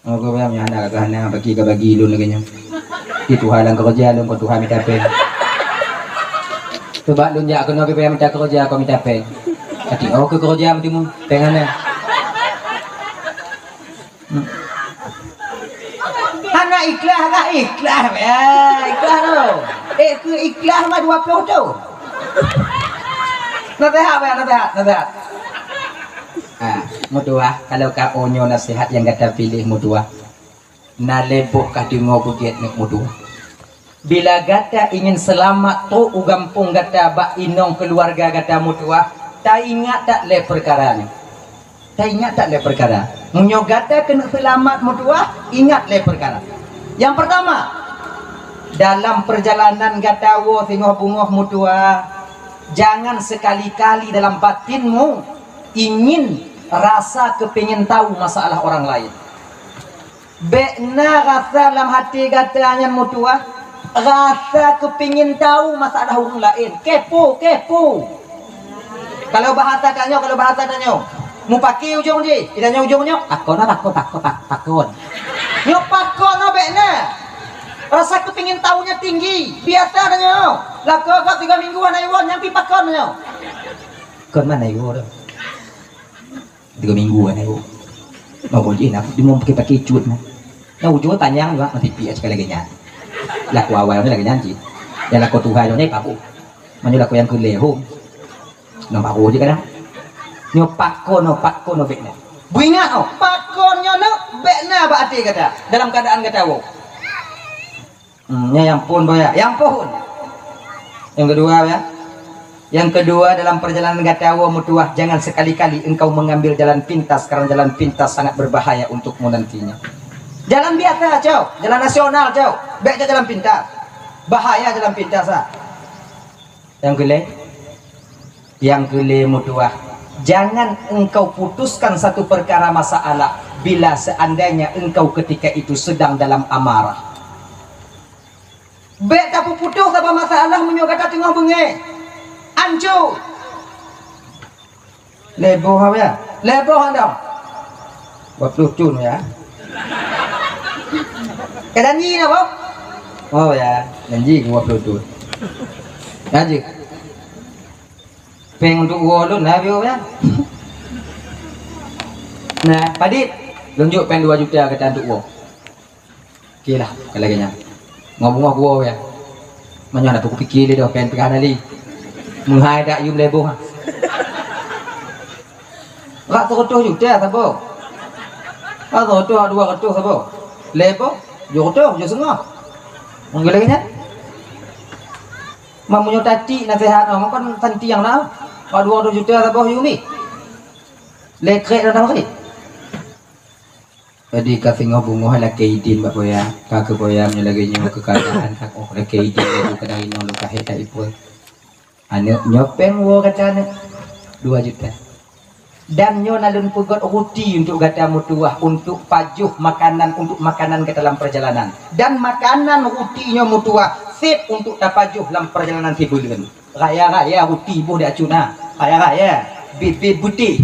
Oh, gobnyan nyang hana, ka hana, bagi ka bagi lôn lagèe nyoe. Di tuha lam keureuja lôn, kon tuha mita péng. Coba lôn jak keunoe pih payah mita keureuja, kon mita péng. Até oh keu keureuja meuteumèe, péng hana. Hmm. Hana ikhlas kah? Ikhlas, ya, ikhlas tu. Eh, keu ikhlas mah dua ploh tu. Naseuhat, ya, naseuhat, naseuhat. Ha, meutuwah, kalau ka oh nyoe naseuhat nyang gata piléh meutuwah. Na lé boh ka deungoe beugét nyoe meutuwah. Bila gata ingin seulamat trok u gampông gata bak inong keuluwarga gata meutuwah, taingat that lé peukara nyoe. Taingat that lé peukara. Meunyoe gata keuneuk seulamat meutuwah, ingat lé peukara. Nyang peurtama, dalam peurjalanan gata woe singoh beungoh meutuwah, jangan sekali-kali dalam batinmu ingin rasa keupengen tahu masalah orang lain. Bék na rasa lam até gata nyan meutuwah, rasa keupingin tahu masalah ureuëng laén. Kepo, kepo. Kalau bahasa tanyoe, kalau bahasa tanyoe, mupaki ujong jih, di tanyoe ujong nyoe, pakon, pakon, pakon, pakon. Nyoe pakon nyoe bék na. Rasa keupingin tahu nyan tinggi. Biasa tanyoe. Lakoe gob tiga minggu hana iwoe, nyang pi pakon nyoe. Kon mana iwoe tu? Tiga minggu kan aku. Mau boleh nak cuma pakai-pakai cut nah. Nah ujung panjang juga masih piak sekali lagi nyan. Laku awal ni lagi nyan cit. Dan laku Tuhan ni papu. Mana laku yang kelihum. Nampak aku je kadang. Nyo pakon, nyo pakon, nyo bek na. Beringat oh, pakon nyo nak bek na bak hati kata dalam keadaan kata wo. Hmm, ya, yang pun boya, yang pun. Yang kedua ya. Yang kedua, dalam perjalanan gata woe meutuwah, jangan sekali-kali engkau mengambil jalan pintas karena jalan pintas sangat berbahaya untukmu nantinya. Jalan biasa cok, jalan nasional cok, bék cok jalan pintas. Bahaya jalan pintas ah. Yang kele, yang kele meutuwah, jangan engkau putuskan satu perkara masalah bila seandainya engkau ketika itu sedang dalam amarah. Bék tapeuputoh saban masalah meunyoe gata teungoh beungéh. Anco. Leboh apa ya? Leboh anda. Dua puluh thon ya. Ka janji na boh? Oh ya, janji dua puluh thon. Janji. Péng untuk uroe lôn na biu ya. Nah, padit. Lôn jok péng dua juta gata untuk uroe. Oke lah, kalau lagèe nyan. Ngomong-ngomong gua ya. Manyang dah aku pikir dia dah pen pegang tadi. Meuhai dak yum leboh. Rak seratus juta sabo. Rak seratus, dua ratus sabo. Leboh, tujuh ratus, tujuh setengah. Mungkin lagi nyan. Mamunyo tati nasihat no, kan santiang na. Rak dua ratus juta sabo yumi. Lekrek dah dah. Jadi ka singoh beungoh lakée idin bak boya, ka keu boya meunyoe lagée nyoe keukaadaan ka oh lakée idin laju keunan inoe lôn kahé that ipeue. Aneuk nyoe péng woe gata aneuk dua juta. Dan nyoe na lôn peugöt ruti untuk gata meutuwah untuk pajoh makanan untuk makanan gata lam perjalanan. Dan makanan ruti nyoe meutuwah sép untuk tapajoh lam perjalanan sibuleuen. Raya-raya ruti boh di acu na. Raya-raya bit-bit putéh.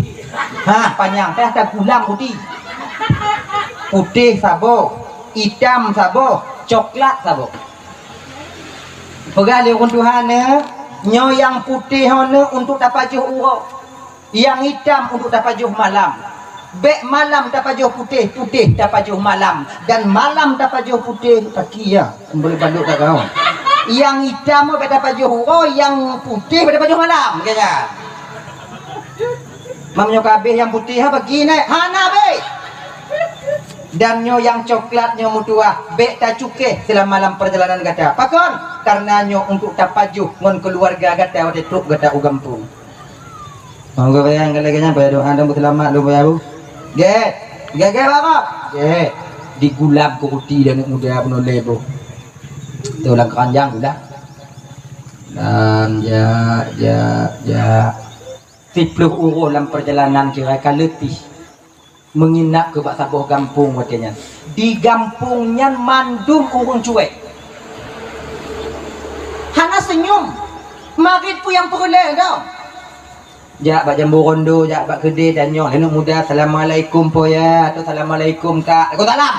Ha, panyang teuh tagulang ruti. Putéh saboh, itam saboh, coklat saboh. Peugah lé ureuëng tuha neuh, nyoe nyang putéh nyoe neuh untuk tapajoh uroe. Nyang itam untuk tapajoh malam. Bék malam tapajoh putéh, putéh tapajoh malam, dan malam tapajoh putéh kaki ya. Boleh balok kat kau. Nyang itam bék tapajoh uroe, nyang putéh bék tapajoh malam. Kaya. Mam nyoe kabeh nyang putéh ha bagi neh. Hana bék. Dan nyoe nyang coklat nyoe meutuah, bék tacukéh seulama lam perjalanan gata. Pakon? Karena nyoe untuk tapajoh ngon keuluwarga gata watée trok gata u gampông. Monggo bayang lagée nyan, payah doa dan beuseulamat lôn payah bu. Gét. Gét, gét, Bapak. Gét. Digulab keu ruti dan aneuk muda peunoh lé boh. Tu lam keranjang gula. Dan jak, jak, jak. Siplôh uroe lam perjalanan kira ka leutih. Meunginap keu bak saboh gampông watée nyan. Di gampông nyan mandum ureuëng cuek. Hana seunyum. Marit peue nyang peureulée dong. Jak bak jambu rondo, jak bak keudè, tanyong, "Aneuk muda, assalamualaikum po ya?" Atau "Assalamualaikum kak." "Waalaikumsalam."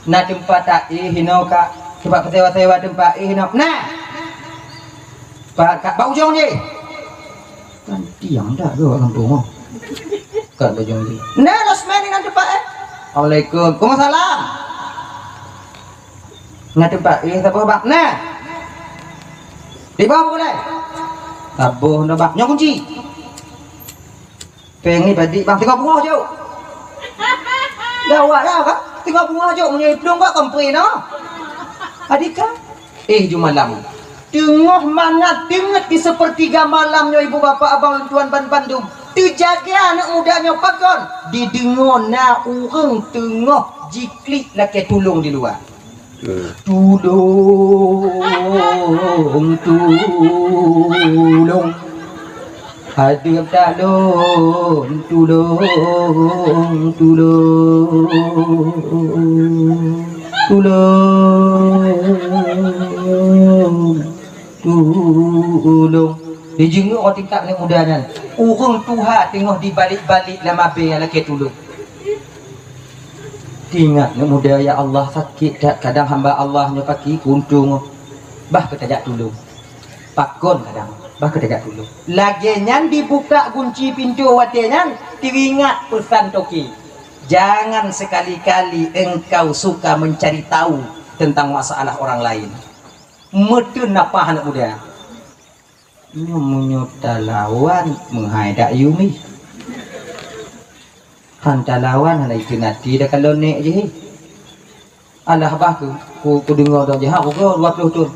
Na teumpat taéh inoe kak? Teumpat peusewa-sewa teumpat éh inoe? Na. Pat kak bak ujong jih? Kan diam dak geuh awak gampông nyoe. Kat bak ujong jih. Na losmen inan teumpat éh. Assalamualaikum. Waalaikumsalam. Na teumpat éh saboh bang? Na. Di bawah pukul lain. Saboh na bang. Nyoe kunci. Péng ni padi bang, singoh beungoh jok. Gawat lah kan? Singoh beungoh jok, meunyoe iplueng bak kompre noh. Adika, éh ju malam. Teungoh mangat teungeut di seupeurtiga malam nyoe, ibu bapak abang lôn tuan ban bandum. Teujaga aneuk muda nyoe pakon? Dideungoe na ureuëng teungoh jiklik lakée tulông di luwa. Tulông, tulông. Hadeueng talon, tulông, tulông. Tulông, tulông. Dijeungeuk tingkat aneuk muda nyan. Ureuëng tuha teungoh dibalek-balek lam abée lakée tulông. Teuingat aneuk muda, ya Allah, sakét that kadang hamba Allah nyoe kaki kuntung. Bah keutajak tulông. Pakon kadang, bah keutajak tulông. Lagée nyan dibuka gunci pintoe watée nyan, teuingat peusan toke. Jangan sekali-kali engkau suka mencari tahu tentang masalah orang lain. Meuteun nafah aneuk muda. Nyoe meunyoe talawan meuhai dak yumi. Han talawan hana ikeu nati dak kalon nek jih. Alah bah ku, ku, ku deungoe dong jih ha ugoe dua ploh thon.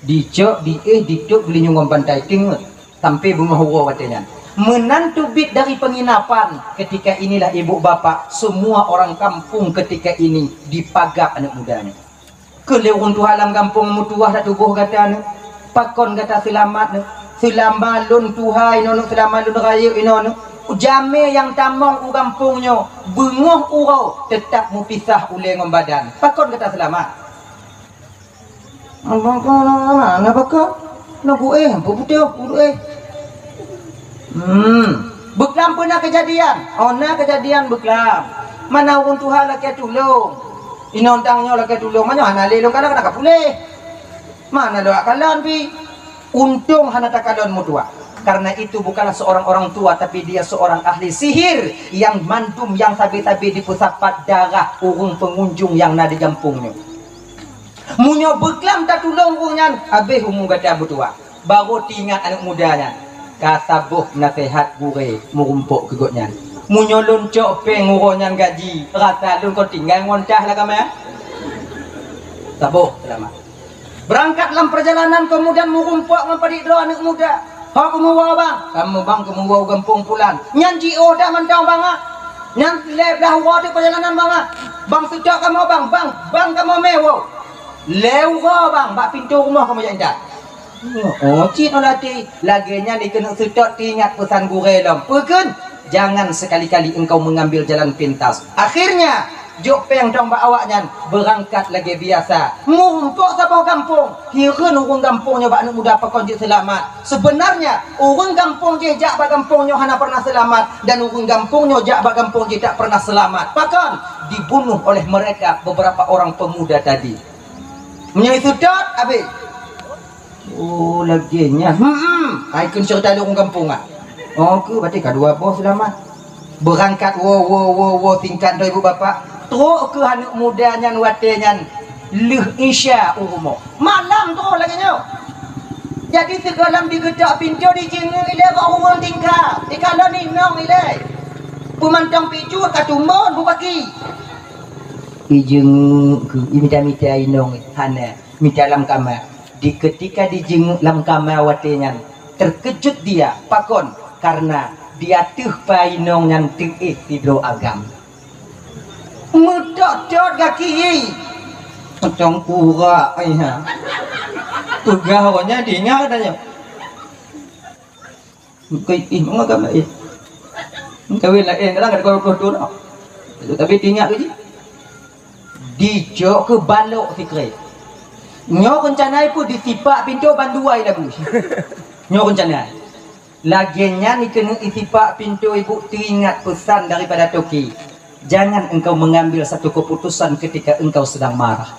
Dicok, diéh, ditôp geulinyueng ngon bantai teungeut sampai beungoh uroe watée nyan. Meunan teubiet dari penginapan, ketika inilah ibu bapak, semua orang kampung ketika ini dipagak aneuk muda nyoe. Keu lé ureuëng tuha lam gampông meutuwah dak tuboh gata nyoe, pakon gata seulamat nyoe? Seulama lôn tuha inoe nyoe, seulama lôn rayeuk inoe nyoe, jamé nyang tamong u gampông nyoe beungoh uroe teutab meupisah ulée ngon badan. Pakon gata seulamat? Abang ko na pakon? Na ku éh, ampôn putéh, ku éh. Hmm, beuklam peue na keujadian? Oh, na keujadian beuklam. Mana ureuëng tuha lakée tulông. Inong tang nyoe lakée tulông, meunyoe hana lé lôn kalon, na ka puléh. Mana lôn kalon pih? Untông hana takalon meutuwah. Karena itu bukanlah seorang orang tua, tapi dia seorang ahli sihir yang mandum, yang sabe-sabe dipeusapat darah ureuëng pengunjung yang na di gampông nyoe. Meunyoe beuklam tatulông ureuëng nyan, habéh umu gata meutuwah. Barô teuingat aneuk muda nyan. Ka saboh naseuhat gurée meurumpok keu gobnyan. Meunyoe lôn cok péng uroe nyan gaji, rasa lôn kon tinggai ngon tah lam kama? Saboh seulamat. Beurangkat lam peurjalanan, keumudian meurumpok ngon padit droe aneuk muda. "Ho keumeuwoe bang?" "Kamoe bang keumeuwoe u gampông pulan." "Nyan jiôh dak mantong bang ah? Nyan lhée blaih uroe teuk peurjalanan bang ah? Bang seutôt kamoe bang, bang, bang kamoe mé woe." "Lhée uroe bang, bak pintoe rumoh kamoe jak intat." Oh, cit ngon até. Lagée nyan dikeuneuk seutôt teuingat peusan gurée lom. Peue kheun? Jangan sekali-kali engkau mengambil jalan pintas. Akhirnya, jok péng tong bak awaknyan, beurangkat lagée biasa. Meurumpok saboh gampông. Hireuen ureuëng gampông nyoe bak aneuk muda pakon jeuet seulamat. Sebenarnya, ureuëng gampông jih jak bak gampông nyoe hana pernah seulamat, dan ureuëng gampông nyoe jak bak gampông jih tak pernah seulamat. Pakon? Dibunuh oleh mereka beberapa orang pemuda tadi. Meunyoe seutôt, habéh. Oh, lagée nyan. Hmm, hmm. Hai kheun ceurita lé ureuëng gampông ah. Oh, keu berarti ka dua boh seulamat. Beurangkat woe, woe, woe, woe tingkat droe ibu bapak. Trok keu aneuk muda nyan watée nyan lheueh Isya u rumoh. Malam trok lagée nyoe. Jadi sigohlom digeutok pintoe, dijeungeuk ilée bak ureuëng tingkat. Dikalon inong ilée. Peumantong picut ka tumbon bubaki. Ijeungeuk keu, imita-mita inong hana. Mita lam kama. Di ketika dijeungeuk lam kama watée nyan, terkejut dia. Pakon? Karena di ateueh pa inong nyan teuéh sidroe agam. Meutot-tot gaki jih. Macam kurak ai ha. Peugah awaknyan diingat katanya. Bukan ih, mengaga ih. Kawin laén kadang ka dua puluh thon. Tapi teuingat laju. Dijok keu balok sikrek. Nyoe reuncana peue disipak pintoe bandua lagu. Nyoe reuncana. Lagée nyan keuneuk isipak pintoe ibu teuingat pesan daripada toke. Jangan engkau mengambil satu keputusan ketika engkau sedang marah.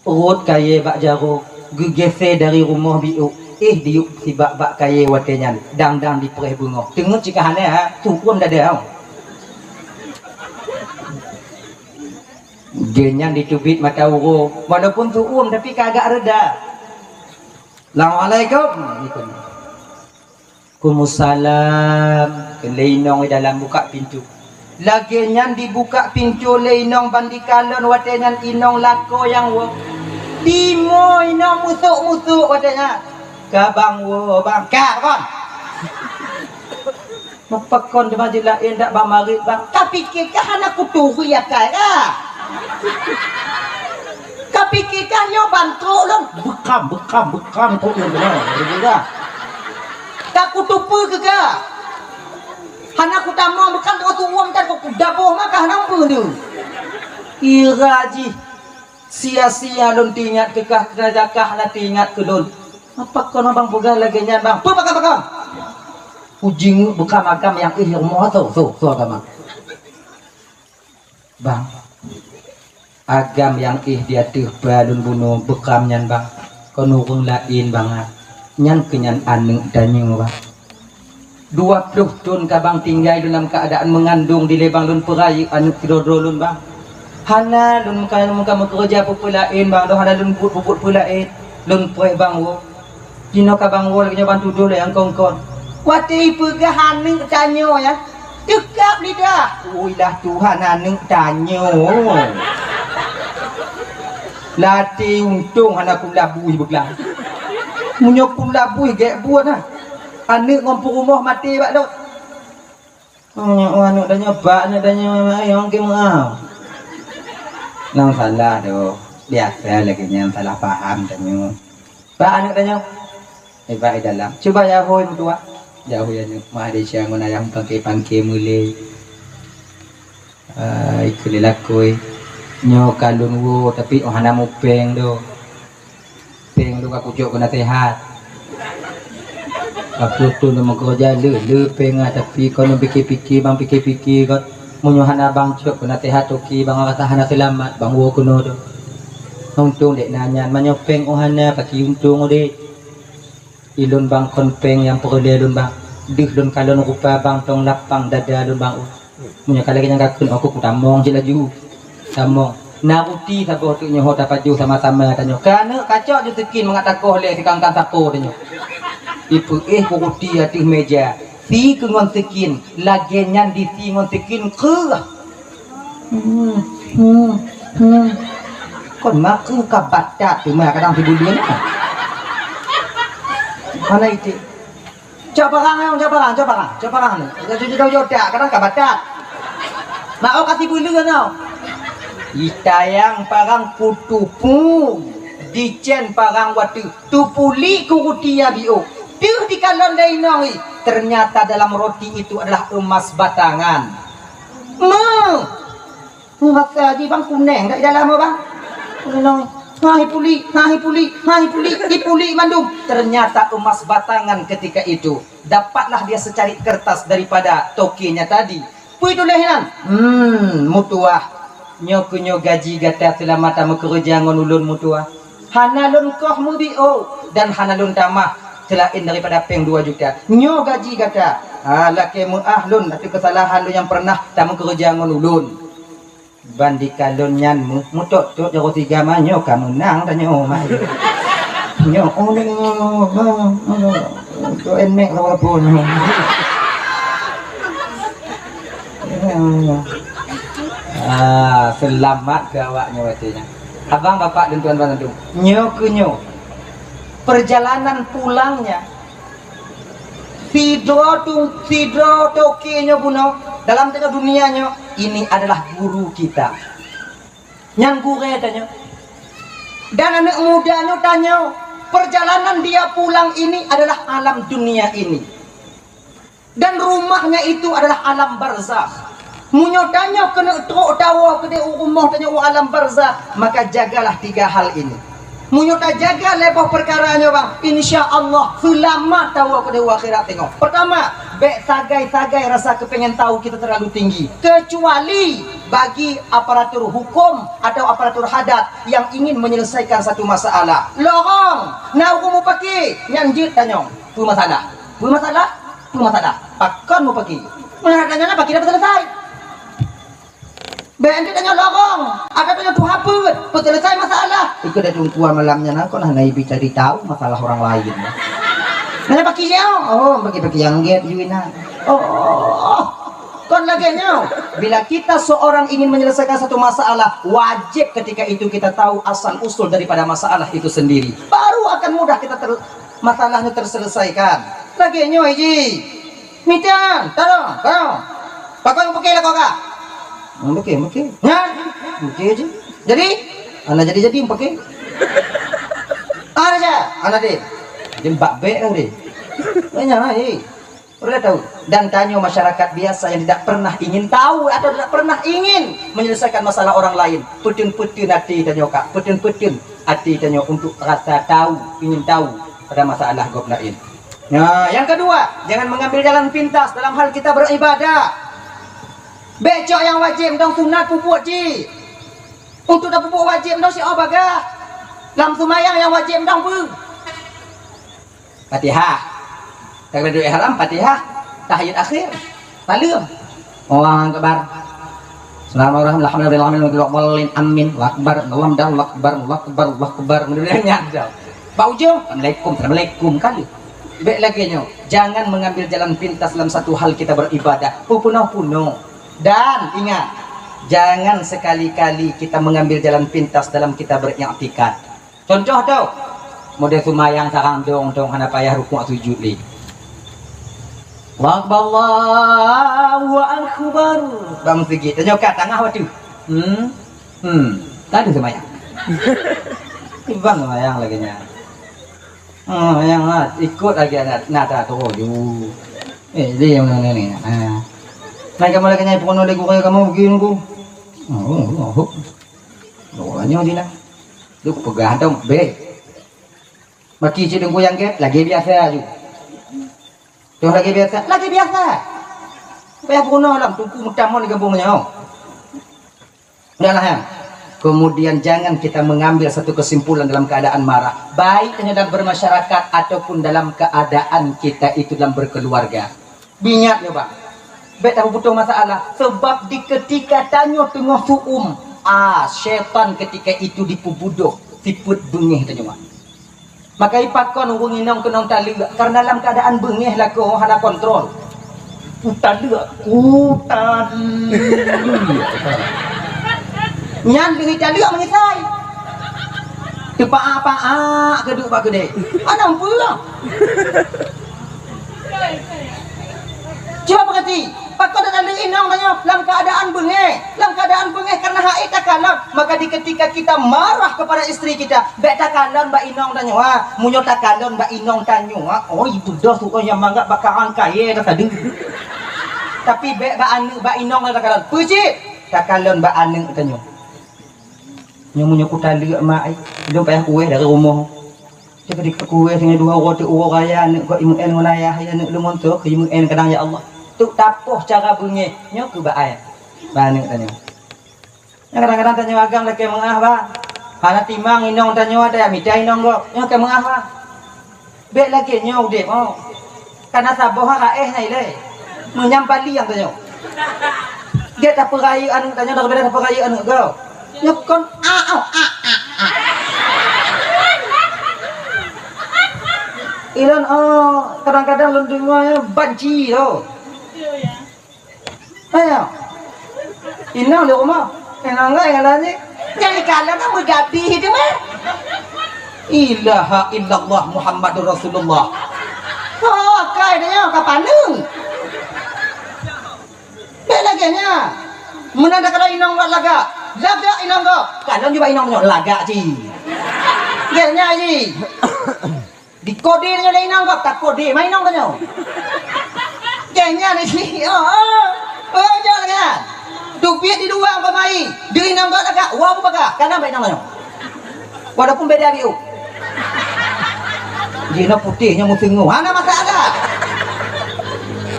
Rot kayée bak jaroe, geugeusée dari rumoh biôk, éh diyueb sibak bak kayée watée nyan, dang-dang dipreh beungoh. Teungeut cit ka hana, ha, tuôn dada. Geuh nyan diteubiet mata uroe, walaupun tuôn tapi ka agak reda. Assalamualaikum. Waalaikumsalam. Kheun lé inong di dalam buka pintoe. Lagée nyan dibuka pintoe lé inong ban dikalon watée nyan inong lakoe nyang woe. Timoh inong musôk-musôk watée nyan. Ka bang woe bang. Ka kon. Meupakon teuma jih laén dak bamarit bang. Ka pike kah hana kuturi akai kah? Ka pike kah nyoe ban trok lôn? Beukam, beukam, beukam trok lôn keunoe. Begitu dah. Ka kutupeue keu kah? Hana kutamong beukam trok tuwom tan ku daboh mah kah hana peue tu. Kira jih. Sia-sia lôn teuingat keu kah, keu kah hana teuingat keu lôn. Apa kon abang peugah lagée nyan, bang? Peue pakon-pakon? Kujingeuk beukam agam nyang éh rumoh tho, tho, tho agam. Bang, agam nyang éh di ateueh ba lôn bunoe beukam nyan, bang. Kon ureuëng laén, bang, ah. Nyan keuh nyan aneuëk tanyoe, bang. Dua ploh thon ka bang tinggai lôn lam keuadaan meungandong dilée bang lôn peurayeuk aneuëk sidroe-droe lôn bang. Hana lôn muka, muka meukeureuja peue-peue laén bang, lôn hana lôn buet peue-peue laén. Lôn preh bang woe. Jinoe ka bang woe lagée nyoe bang tudoh lé nyang kon-kon. Watée ipeugah aneuëk tanyoe ya, teukab lidah. Ui lah Tuhan aneuëk tanyoe. Latée untông hana kum labui beuklam. Meunyoe kum labui gét buet nah. Aneuëk ngon peurumoh maté bak lôn. Oh, nyoe, oh, aneuëk tanyoe, bak aneuëk tanyoe, ayong keu meu'ah. Nang salah tu. Biasa lagée nyan salah paham tanyoe. Bak aneuëk tanyoe. Eh, bak di dalam. Cuba ya hôi meutuah. Ya hôi aneuëk. Mah Malaysia ngon ayang pangke-pangke meulé. Ai, keu lé lakoe. Nyoe ka lôn woe, tapi oh hana mupeng do. Péng lôn ka kucok keu naseuhat. Ka peuet thon lôn meukeureuja le, le péng ah, tapi kon lôn pike-pike, bang pike-pike kon. Meunyoe hana bang cok keu naseuhat toke, bang rasa hana seulamat, bang woe keunoe tu. Untông dek na nyan, meunyoe péng oh hana, paki untông udeh. Ilôn bang kon péng nyang peureulée lôn bang. Deuh lôn kalon rupa bang tong lapang dada lôn bang. Meunyoe ka lagée nyan ka kheun, oh, kutamong cit laju. Tamong. Na ruti saboh teuk nyoe ho tapajoh sama-sama tanyoe. Ka aneuëk kacok ju teukin mangat takoh lé sikangkang sapo tanyoe. Ipeuéh ku ruti ateueh méja. Si keu ngon teukin, lagée nyan disi ngon teukin kreueh. Hmm, hmm, hmm. Kon makeu ka batat teuma kadang sibuleuen. Hana iték. Cok parang, cok parang, cok parang, cok parang ni. Cok, cok, cok, cok, cok, kadang ka batat. Mak oh ka sibuleuen tau. Itayang parang kutupu. Dicen parang watée. Tupuli ku ruti ya biôh. Deuh dikalon lé inong i. Ternyata dalam roti itu adalah emas batangan. Meuh. Rasa jih bang kuneng dak di dalam bang. Kuneng. Ha ipuli, ha ipuli, ha ipuli, ipuli mandum. Ternyata emas batangan ketika itu. Dapatlah dia secari kertas daripada tokenya tadi. Peue tuléh nyan? Hmm, meutuah. Nyoe keuh nyoe gaji gata seulama tameukeureuja ngon ulôn meutuah. Hana lôn koh meubiôh dan hana lôn tamah seulaén daripada péng dua juta. Nyoe gaji gata. Ha, lakée meu'ah lôn ateueh keusalahan lôn nyang peureunah tameukeureuja ngon ulôn. Ban dikalon nyan meu-, meutot-tot jaroe tiga ma nyoe ka meunang tanyoe ma. Nyoe, oh, nyoe, nyoe, nyoe, nyoe, nyoe, nyoe, nyoe, nyoe, nyoe, nyoe. Ah, seulamat keu awak nyoe watée nyan. Abang, bapak dan tuan-tuan, nyoe keuh nyoe. Perjalanan pulangnya Sidroe tu, sidroe toke nyoe bunoe dalam tengah dunia nyoe, ini adalah guru kita. Nyan gurée tanyoe. Dan aneuëk muda nyoe tanyoe, perjalanan dia pulang ini adalah alam dunia ini. Dan rumahnya itu adalah alam barzakh. Meunyoe tanyoe keuneuk trok tawoe keudeh u rumoh tanyoe u alam barzakh, maka jagalah tiga hal ini. Meunyoe tajaga lhèe boh peukara nyoe, bang, insya Allah seulamat tawoe keudeh u akhirat teungoh. Pertama, bèk sagai-sagai rasa keupengen tahu kita terlalu tinggi, kecuali bagi aparatur hukum atau aparatur hadat yang ingin menyelesaikan satu masalah. Lorong, na ureueng mupaki, nyan jeuet tanyong, "Peue masalah? Peue masalah? Peue masalah?" Pakon mupaki? Meunan tanyong na paki dapat selesai. Bèk jeuet tanyong lorong, atau tanyong tuha peuet, peuseuleusai masalah. Ikeu dah teungku malam nyan, kon hana ibi cari tahu masalah orang lain. Nanya paki nyoe, oh, paki-paki nyang gèt, yu inan. Oh, kon lagèe nyoe. Bila kita seorang ingin menyelesaikan satu masalah, wajib ketika itu kita tahu asal usul daripada masalah itu sendiri. Baru akan mudah kita ter-, masalahnya terselesaikan. Lagèe nyoe ji. Mita, tarong, tarong. Pakon mupaki lakoe kah? Hmm, mupaki, mupaki. Nyan, mupaki ji. Jadi, hana jadi-jadi mupaki. Hana ja, hana deh. Jadi bak bèk kan deh. Banyak lah, eh. Udah tahu. Dan tanyoe masyarakat biasa yang tidak pernah ingin tahu atau tidak pernah ingin menyelesaikan masalah orang lain. Peuteun-peuteun até tanyoe, Kak. Peuteun-peuteun até tanyoe untuk rasa tahu, ingin tahu pada masalah gob lain. Nah, yang kedua, jangan mengambil jalan pintas dalam hal kita beribadah. Bèk cok nyang wajéb, dong sunat peubuet cit. Untuk tapeubuet wajéb, dong siat bagah. Lam seumayang nyang wajéb, dong peue? Fatihah. Takbiratul ihram, Fatihah, tahiyat akhir, saleuem. Allahu akbar. Bismillahirrahmanirrahim. Alhamdulillahirabbil alamin. Amin. Allahu akbar. Allahu akbar. Allahu akbar. Allahu akbar. Kemudian nyan dah. Bak ujong, assalamualaikum, assalamualaikum kali. Bèk lagèe nyoe. Jangan mengambil jalan pintas dalam satu hal kita beribadah. Peupunoh-punoh. Dan ingat, jangan sekali-kali kita mengambil jalan pintas dalam kita beriktikad. Contoh tau, model seumayang sarang dong-dong hana payah rukuk sujud lé. Allahu akbar, Allahu akbar. Bak meuseujid, tanyoe ka tangah watèe. Hmm. Hmm. Ka deuh seumayang. Ibang seumayang lagèe nyan. Hmm, nyang na, ikot lagèe na, na ta troh ju. Eh, dia yang mana ni? Ha. Mai kamoe lagèe nyan, peurunoe lé gurèe kamoe begini ku. Oh, oh, oh. Doa nyoe di lah. Duek peugah dong, bèk. Baki cit teungku nyang gèt, lagèe biasa ju. Toh lagèe biasa, lagèe biasa. Payah peurunoe lom, teungku meutamong di gampông nyoe. Udahlah, ya. Kemudian jangan kita mengambil satu kesimpulan dalam keadaan marah. Baik hanya dalam bermasyarakat ataupun dalam keadaan kita itu dalam berkeluarga. Ingat nyoe, Bang. Bèk tapeubutoe masalah. Sebab di ketika tanyoe teungoh su'um, ah, syaitan ketika itu dipeubudoh sifeuet beungèh tanyoe. Maka ipakon ureueng inong keunong taleuek, karena lam keadaan beungèh lakoe hana kontrol. Kutaleuek, kutaleuek. Nyan deungon taleuek meungisai. Teupaak-paak keuduek bak keudè. Hana peue lah. Cuba peugati, pakon tataleuek inong tanyoe lam keadaan beungèh. Lam keadaan beungèh karena hana takalon. Maka di ketika kita marah kepada istri kita, bèk takalon bak inong tanyoe, ha. Meunyoe takalon bak inong tanyoe, ha, oh, itu dah tu, oh, nyang mangat bak karang kayèe dah tadi. Tapi bèk bak aneuk, bak inong takalon. Peue cit? Takalon bak aneuk tanyoe. Nyoe meunyoe kutaleuek mak ai, lôn payah kuwèh dari rumoh. Cit keudéh kuwèh singoh dua uroe teuk uroe raya aneuk kok imeu'èn ngon ayah, ya aneuk lôn ngon soe keu imeu'èn kadang ya Allah. Teuk tapoh cara beungèh, nyoe keuh bak ai. Bak aneuk tanyoe. Nyan kadang-kadang tanyoe agam lakèe meu'ah, bah. Hana timang inong tanyoe ada mita inong gob. Nyoe keu meu'ah, bah. Bèk lagèe nyoe udép, oh. Kana saboh ha raéh na ilèe. Meunyam paliang tanyoe. Gèt tapeurayeuk aneuk tanyoe daripada tapeurayeuk aneuk gob. Nyoe kon a, a, a, a, a. Ilôn, oh, kadang-kadang lôn deungoe banci tho. Ayo. Inong di rumoh. Inong ngon inong nyan. Nyang ikalon kan meugadih teuma. Ilaha illallah Muhammadur Rasulullah. Oh, kai dia nyoe ka paneung. Bèk lagèe nyan. Meunan takalon inong buet lagak. Lagak inong gob. Kalon jubah inong nyoe lagak cit. Gèt nyan cit. Dikode tanyoe lé inong gob, takode ma inong tanyoe. Kayaknya ni sih, oh, oh, oh, jangan kan. Tupit di luar pemain, di nang gak lagak, wah aku bakar, karena baik namanya. Walaupun beda biu. Jina putih, nyo meuteungoh, hana masalah.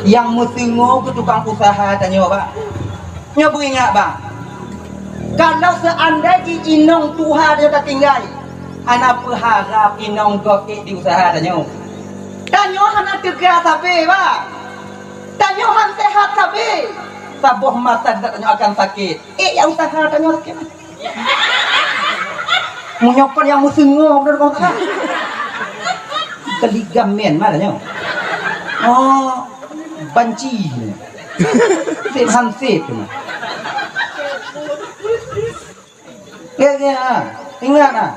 Yang meuteungoh ke tukang usaha tanyoe, Bang. Nyoe beuingat, Bang. Kalau seandai jih inong tuha tanyoe tatinggai, hana peuharab inong gob ék di usaha tanyoe. Tanyoe hana teuga sabe, Bang. Tanyoe han sehat sabe. Saboh masa tanyoe akan sakét. Ék ya usaha tanyoe sakét. Meunyoe kon nyang meuseungoh beudôh kong teuka. Keu ligam men mah nyoe. Oh, banci. Sép hansép tu. Ya, ya, ah. Ingat ah.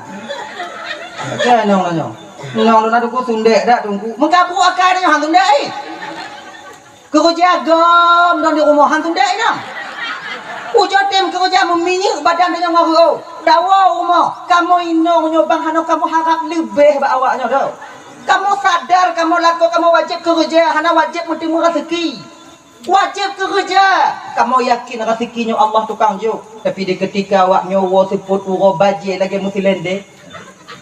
Ya, nyoe, nyoe. Nyoe, nyoe, nyoe, sundek dak, Teungku. Meukabu akai nyoe, han sundek, eh. Keureuja gom dong di rumoh, han tundek inong. Ujoe tem keureuja meuminyeuk badan tanyoe ngon reuôh. Dawa rumoh, kamoe inong nyoe bang hana kamoe harab leubeh bak awak nyoe doh. Kamoe sadar kamoe lakoe kamoe wajéb keureuja, hana wajéb meuteumé raseuki. Wajéb keureuja. Kamoe yakin raseuki nyoe Allah tukang jok. Tapi di keutika awak nyoe woe seupôt uroe bajée lagée meusilendé.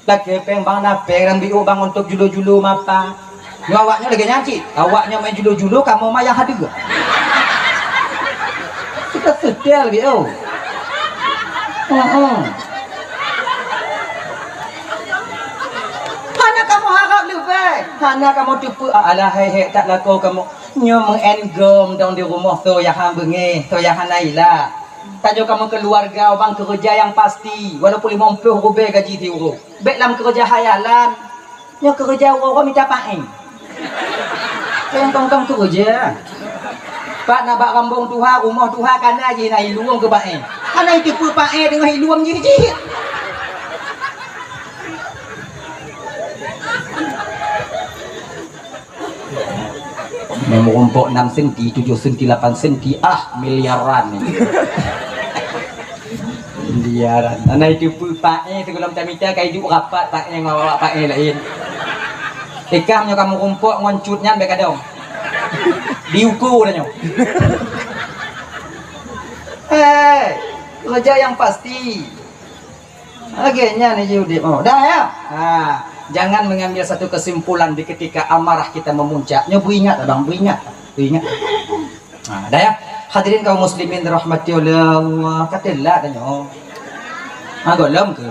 Lakée péng bang na péng lam biôk bang untuk julu-julu mapa. Nyoe awak nyoe lagée nyan cit. Awak nyoe main julu-julu, kamoe mah nyang hadeue. Kita setel biôk. Heeh. Hana kamoe harab leubeh. Hana kamoe teupeu, alah, hai, hai, tak lakoe kamoe. Nyoe meu'en gom dong di rumoh, soe nyang han beungéh, soe nyang hana ila. Tanyoe kamoe keuluwarga bang keureuja nyang pasti, walaupun limong ploh rubée gaji siuroe. Bék lam keureuja hayalan. Nyoe keureuja uroe-uroe mita paéng. Nyang tong-tong keureuja. Pat na bak rambong tuha, rumoh tuha kana jih na iluem keu paéng. Hana jiteupeue paéng teungoh iluem jih-jih. Nyang meurumpok enam senti, tujoh senti, lapan senti, ah, miliaran ni. Miliaran. Hana jiteupeue paéng, sigohlom tamita ka iduek rapat paéng ngon awak paéng laén. Ikah nyoe ka meurumpok ngon cut nyan bék kadong. Diuko dah nyoe. Hei, keureuja nyang pasti. Lagée nyan jih udeb. Oh, dah ya. Ha, jangan mengambil satu kesimpulan di ketika amarah kita memuncak. Nyoe beuingat abang, beuingat. Beuingat. Ha, dah ya. Hadirin kaum muslimin dirahmati oleh Allah. Katelak dah nyoe. Ha, gohlom ke?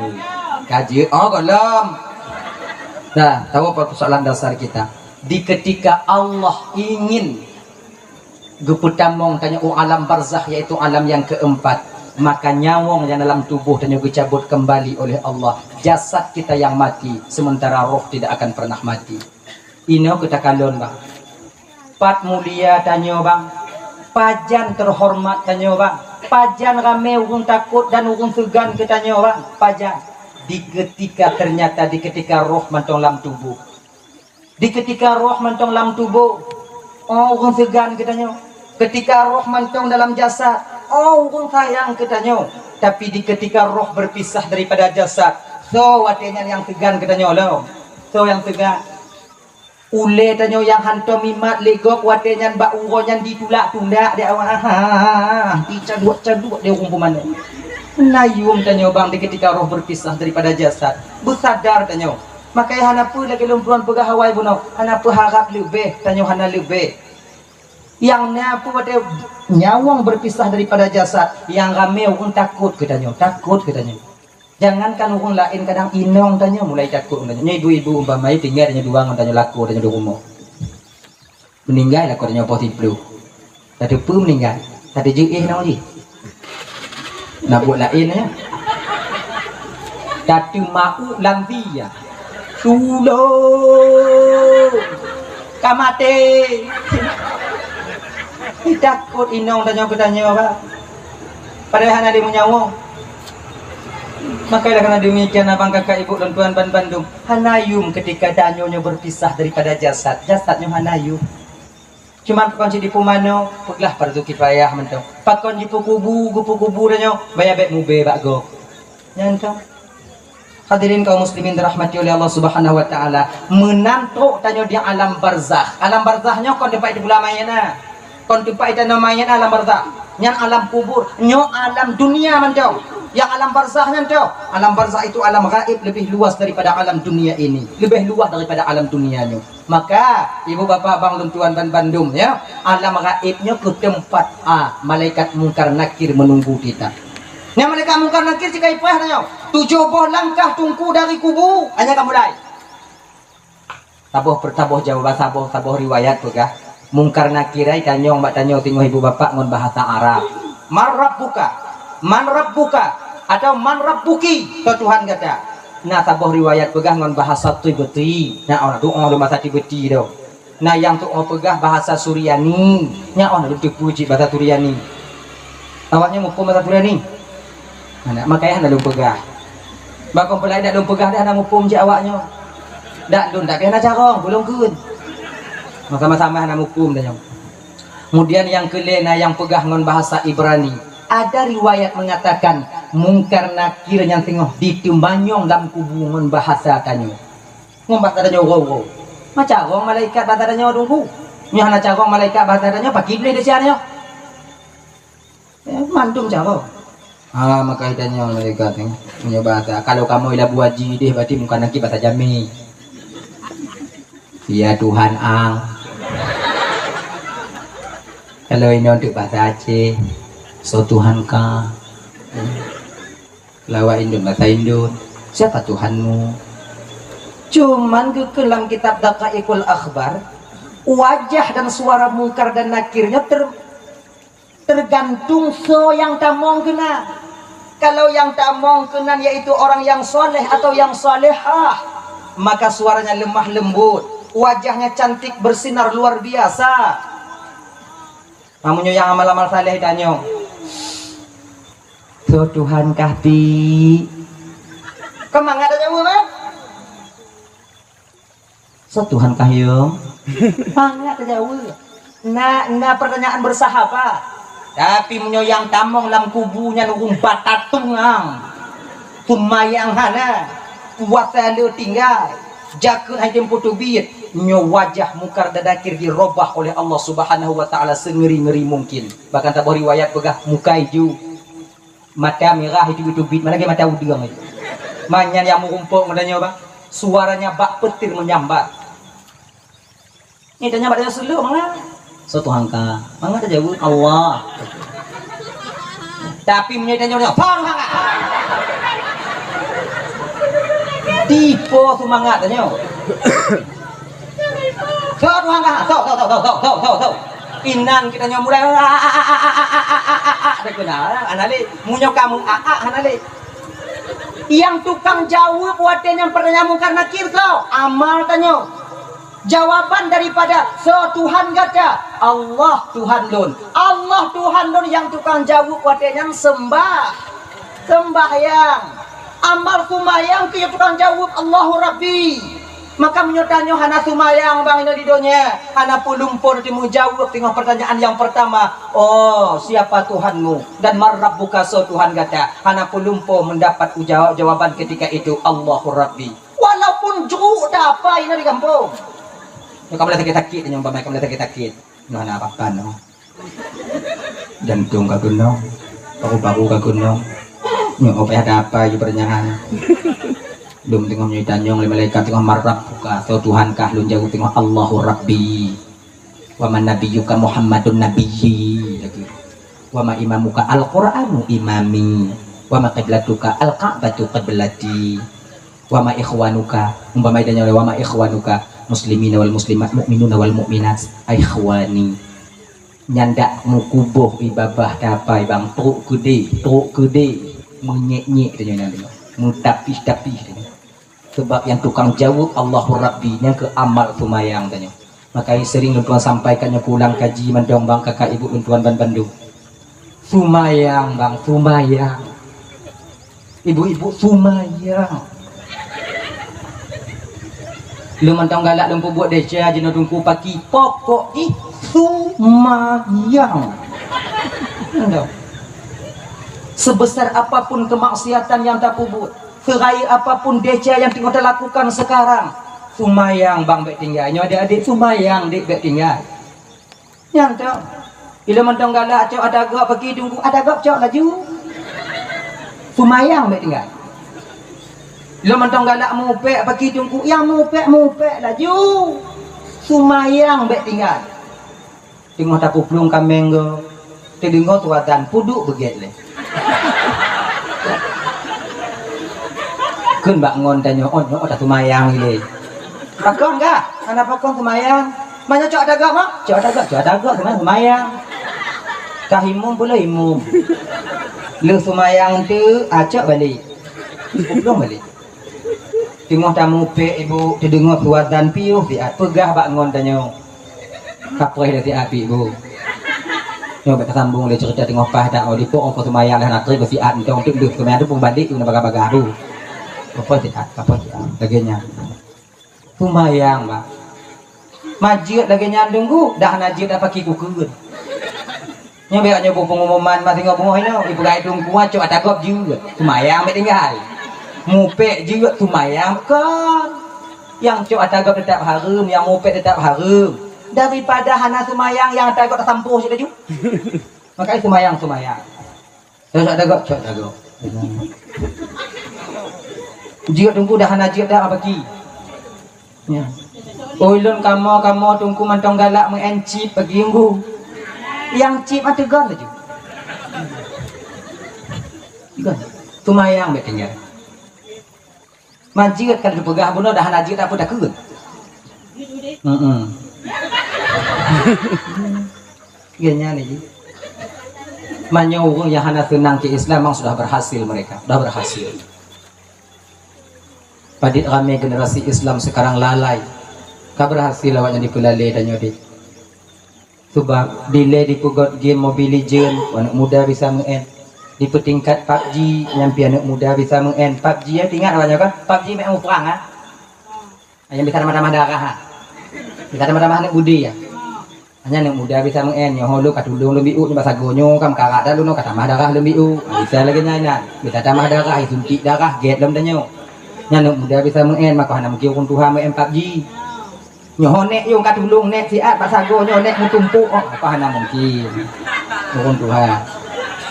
Kaji. Oh, gohlom. Dah, tahu apa persoalan dasar kita? Di ketika Allah ingin geupeutamong tanyoe u alam barzakh, yaitu alam nyang keempat, maka nyawöng nyang dalam tuboh tanyoe geucabot keumbali oleh Allah. Jasad kita nyang mati, sementara roh tidak akan pernah mati. Inoe keu takalon, bang. Pat mulia tanyoe, bang. Pajan teuhoreumat tanyoe, bang. Pajan ramé ureuëng takot dan ureuëng seugan keu tanyoe, bang. Pajan. Di keutika teunyata, di keutika roh mantong lam tuboh. Di keutika roh mantong lam tuboh, oh, ureuëng seugan keu tanyoe. Keutika roh mantong dalam jasad, oh, ureuëng sayang keu tanyoe. Tapi di keutika roh beupisah daripada jasad, soe watée nyan nyang seugan keu tanyoe lom? Soe nyang seugan? Ulée tanyoe nyang hantom imat lé gob watée nyan bak uroe nyan ditulak-tulak di awak, ha, dicaduek-caduek di ureuëng pumanö. Na yuem tanyoe bang di keutika roh beupisah daripada jasad. Beusadar tanyoe. Makajih hana peue lagée lôn puruan peugah awai bunoe, hana peuharab leubeh, tanyoe hana leubeh. Nyang na peue watée nyawöng beupisah daripada jasad, nyang ramé ureuëng takot keu tanyoe, takot keu tanyoe. Jangankan ureuëng laén, kadang inong tanyoe mulai takot ngon tanyoe. Nyoe ibu-ibu umpama tinggai tanyoe dua ngon tanyoe lakoe tanyoe di rumoh. Meuninggai lakoe tanyoe poh siplôh. Tateupeue meuninggai? Tateujeuet éh nyoe jih. Na buet laén nyoe. Tateuma'u lam dia. Tulông! Ka maté! Takot inong tanyoe keu tanyoe, Pak. Padahai hana lé meunyawoe. Maka oleh karena demikian, abang, kakak, ibu, lôn tuan ban bandum, hana yuem keutika tanyoe nyoe beupisah daripada jasad. Jasad nyoe hana yuem. Cuman pakon cit jipeumanoe, peugah fardu kifayah mantong. Pakon jipeukubu, geupeukubu tanyoe, baya bék mubée bak gob. Nyan kan? Hadirin kaum muslimin dirahmati oleh Allah Subhanahu wa taala, meunan trok tanyoe di alam barzakh. Alam barzakh nyoe kon teumpat teupeula manyét na. Kon teumpat tanoh manyét na alam barzakh. Nyan alam kubur, nyoe alam dunia mantong. Yang alam barzakh nyan tu, alam barzakh itu alam gaib lebih luas daripada alam dunia ini, lebih luas daripada alam dunia nyoe. Maka, ibu bapak bang lôn tuan ban bandum, ya, alam gaib nyoe keu teumpat, ah, malaikat Mungkar Nakir menunggu kita. Nyan malaikat Mungkar Nakir sikai peugah nyoe, tujoh boh langkah tungku dari kubu, hanya ka mulai. Saboh per-, saboh jawaban, saboh, saboh riwayat peugah, Mungkar Nakir ai tanyong bak tanyoe singoh ibu bapak ngon bahasa Arab. "Man rabbuka?" "Man rabbuka?" Atau "Man rabbuki?" Soe Tuhan gata? Na saboh riwayat peugah ngon bahasa Qibti. Na, oh, doa lom bahasa Qibti tu. Na nyang tu'oh peugah bahasa Suryani. Nyan oh na lôn teupeue cit bahasa Suryani. Awaknyan muphom bahasa Suryani? Hana, makajih hana lôn peugah. Bah kon peulai dak lôn peugah dah hana muphom cit awaknyoe. Dak lôn, tapi hana carông, peue lôn kheun. Sama-sama hana muphom dah nyoe. Kemudian nyang keulhèe na nyang peugah ngon bahasa Ibrani. Ada riwayat mengatakan Mungkar Nakir nyang teungoh diteumanyong lam kubu ngon bahasa tanyoe. Ngon bahasa tanyoe, "Wow, wow." Macam gong malaikat bahasa tanyoe tunggu. Nyoe hana carông malaikat bahasa tanyoe, pakri Iblih desya nyoe. Eh, mandum carông. Ah, maka tanyoe malaikat ni. Meunyoe bahasa, kalau kamoe Labuhan Haji deh, berarti Mungkar Nakir bahasa Jamé. "Ya Tuhan ang." Kalau inoe untuk bahasa Aceh, "Soe Tuhan ka?" Lawak Indon, bahasa Indon, "Siapa Tuhanmu?" Cuman geukheun lam kitab Daqaiqul Akhbar, wajah dan suara Mungkar dan Nakir nyoe ter-, tergantung soe nyang tamong keunan. Kalau nyang tamong keunan yaitu orang yang soleh atau yang solehah, maka suaranya lemah lembut, wajahnya cantik bersinar luar biasa. Meunyoe nyang amal-amal saleh tanyong, "Soe Tuhan kah, Pi?" Kan mangat tanyong, kan? "Soe Tuhan kah, Yong?" Mangat tanyong. Na, na pertanyaan bersahabat. Tapi meunyoe nyang tamong lam kubu nyan ureueng batatung ang, seumayang hana, puasa le tinggai, jakeuet hana jitem peutubiet, nyoe wajah Mungkar dan Nakir dirobah oleh Allah Subhanahu wa Taala seungeri-ngeri mungkin. Bahkan saboh riwayat peugah muka ijo, mata mirah, itu, itu bit, mana lagèe mata udeueng itu. Manyan nyang meurumpok ngon tanyoe, bah. Suaranya bak peutir menyambar. Nyoe tanyoe bak tanyoe seuleuek mangat. "Soe Tuhan ka?" Mangat tajaweueb, "Allah." Tapi meunyoe tanyoe, "Soe Tuhan ka?" Dipo seumangat tanyoe. "Soe Tuhan ka? Soe, soe, soe?" Inan kita nyoe mulai, dak keunan, hana lé. Meunyoe kamoe, hana lé. Nyang tukang jaweueb watèe nyan pertanyaan Mungkar Nakir soe? Amal tanyoe. Jawaban daripada soe Tuhan gata? Allah Tuhan lôn. Allah Tuhan lôn nyang tukang jaweueb watèe nyan seumbah. Seumbahyang. Amal seumayang keu tukang jaweueb, Allahu Rabbi. Maka meunyoe tanyoe hana seumayang bang inoe di donya, hana peulumpo teumeujaweueb teungoh pertanyaan nyang pertama, "Oh, siapa Tuhanmu?" Dan "Man rabbuka?" Soe Tuhan gata? Hana peulumpo mendapat ujaw-, jawaban ketika itu, "Allahu Rabbi." Walaupun jruk dah apa inoe di gampông. Nyoe ka mulai sakét-sakét nyoe, umpama ka mulai sakét-sakét. Nyoe hana apa-apa nyoe. Jantong ka keunong, paru-paru ka keunong. Nyoe payah dapai ju pertanyaan. Lom teungoh nyoe tanyong lé malaikat teungoh, "Man rabbuka?" Soe Tuhan kah? Lôn jaweueb teungoh, "Allahu Rabbi." "Wa man nabiyyuka?" "Muhammadun nabiyyi." Lagi. "Wa ma imamuka?" "Al-Qur'anu imami." "Wa ma qiblatuka?" "Al-Ka'batu qiblati." "Wa ma ikhwanuka?" Umpama tanyoe, "Wa ma ikhwanuka?" "Muslimina wal muslimat, mu'minuna wal mu'minat." "Ikhwani." Nyan dak meukuboh ié babah dapai bang, trok keudeh, trok keudeh, meunyék-nyék tanyoe nyan, meutapih-tapih tanyoe. Sabab nyang tukang jaweueb Allahu Rabbi, nyang keu amal seumayang tanyoe. Maka sering lôn tuan sampaikan nyoe, keu ulang kaji mantong bang, kakak ibu lôn tuan ban bandum. Seumayang bang, seumayang. Ibu-ibu seumayang. Lôn mantong galak lôn peubuet desya jinoe Teungku paki, pokok jih seumayang. Endo. Sebesar apapun kemaksiatan yang tapeubuet, Serayeuk apapun desya nyang teungoh talakukan sekarang, sumayang bang bék tinggai. Nyoe adik-adik, sumayang dik bék tinggai. Nyan tu. Ilôn mantong galak cok ata gob paki teungku, ata gob cok laju. Sumayang bék tinggai. Ilôn mantong galak mupék paki teungku, nyang mupék, mupék laju. Sumayang bék tinggai. Teungoh tapuplueng kaméng goe, teudeungoe suazan peuduek beugét lé. Kheun bak ngon tanyoe, "Oh, nyoe tasumayang ilée." Pakon gah? Hana pakon sumayang. Meunyoe cok ata gob, ha? Cok ata gob, cok ata gob, sumayang, sumayang. Kah imum pula imum. Lheueh sumayang teuk, acok balek. Puplueng balek. Teungoh tamupék ibu, teudeungoe suazan piôh siat, peugah bak ngon tanyoe. Kapreh lé siat pih ibu. Nyoe bèk tasambong lé ceurita teungoh paih dak, oh, dipo oh, peusumayang lé hana trép siat, entong teuk lheueh sumayang tu peubalek keu bagah-bagah tu. Kapreh siat, kapreh siat. Lagèe nyan. Sumayang, bah. Majeuet lagèe nyan teungku, dah hana jeuet dah paki kukheun. Nyoe bèk nyoe pengumuman masa singoh beungoh inoe, ipeugah teungku cok ata gob jeuet, sumayang bèk tinggai. Mupék jeuet, sumayang kon. Nyang cok ata gob teutap hareuem, nyang mupék teutap hareuem. Daripada hana sumayang, nyang ata gob tasampôh cit laju. Makanya sumayang, sumayang. Cok ata gob, cok ata gob. Jeuet teungku dah hana jeuet dah bagi. Ya. Ulôn kamoe-kamoe teungku mantong galak meu'en chip bagi teungku. Nyang chip mah teugon laju. Teugon. Sumayang bèk tinggai. Majeuet ka lheueh peugah bunoe dah hana jeuet apa takheun. Heeh. Iya nyan lagi. Meunyoe ureueng nyang hana seunang keu Islam memang sudah berhasil mereka, sudah berhasil. Padit ramé generasi Islam sekarang lalai. Ka berhasil awaknyan dipeulalé tanyoe deh. Sebab dilèe dipeugöt game Mobile Legend, aneuk muda bisa meu'en. Dipeutingkat PUBG, nyan pih aneuk muda bisa meu'en. PUBG ya, ingat awaknyan kan? PUBG meu'en muprang ah. Nyang bisa tamah-tamah darah ah. Bisa tamah-tamah aneuk budi ya. Hanya aneuk muda bisa meu'en, nyoe lôn ka tulông lôn bi'uk, nyoe bak sagoe nyoe ka meukarat dah lôn, ka tamah darah lôn bi'uk. Bisa lagèe nyan, nyan. Bisa tamah darah, suntik darah, gèt lom tanyoe. Nyan aneuk muda bisa meu'en, maka hana mungkin ureueng tuha meu'en PUBG. Nyoe nèk yong ka tulông nèk siat bak sagoe nyoe nèk meutumpôk, oh, apa hana mungkin. Ureueng tuha.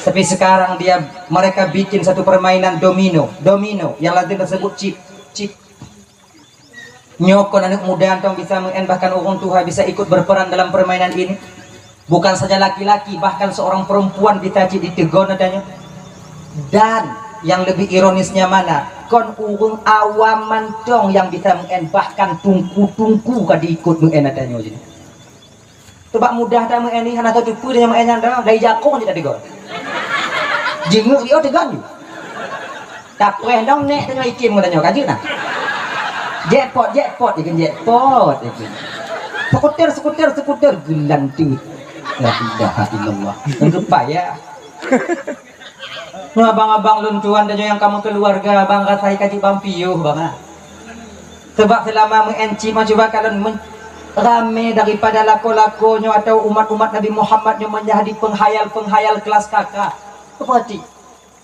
Tapi sekarang dia, mereka bikin satu permainan domino, domino yang lazim tersebut chip, chip. Nyoe kon aneuk muda mantong bisa meu'en, bahkan ureueng tuha bisa ikut berperan dalam permainan ini. Bukan saja laki-laki, bahkan seorang perempuan bisa cit diteugon ata nyoe. Dan yang lebih ironisnya mana? Kon ureueng awam mantong nyang bisa meu'en, bahkan teungku-teungku ka diikut meu'en ata nyoe jih. Teubak mudah that meu'en nyoe, hana tatupeue nyang meu'en nyan dah, dari jakong cit teugon. Jingeuk dio teugon ju. Tapreh dong nèk tanyoe ikim ngon tanyoe ka jeuet nah. Jackpot, jackpot, ikin jackpot, ikin. Skuter, skuter, skuter, geulanteut. La ilaha illallah. Nyang geupai ya. Nyoe abang-abang lôn tuan tanyoe nyang ka meukeuluwarga, bang rasai ka jibang piôh bang ah. Sebab seulama meu'en chip mah cuba kalon men-, ramé daripada lakoe-lakoe nyoe atau umat-umat Nabi Muhammad nyoe menjadi penghayal-penghayal kelas kakak. Peurati.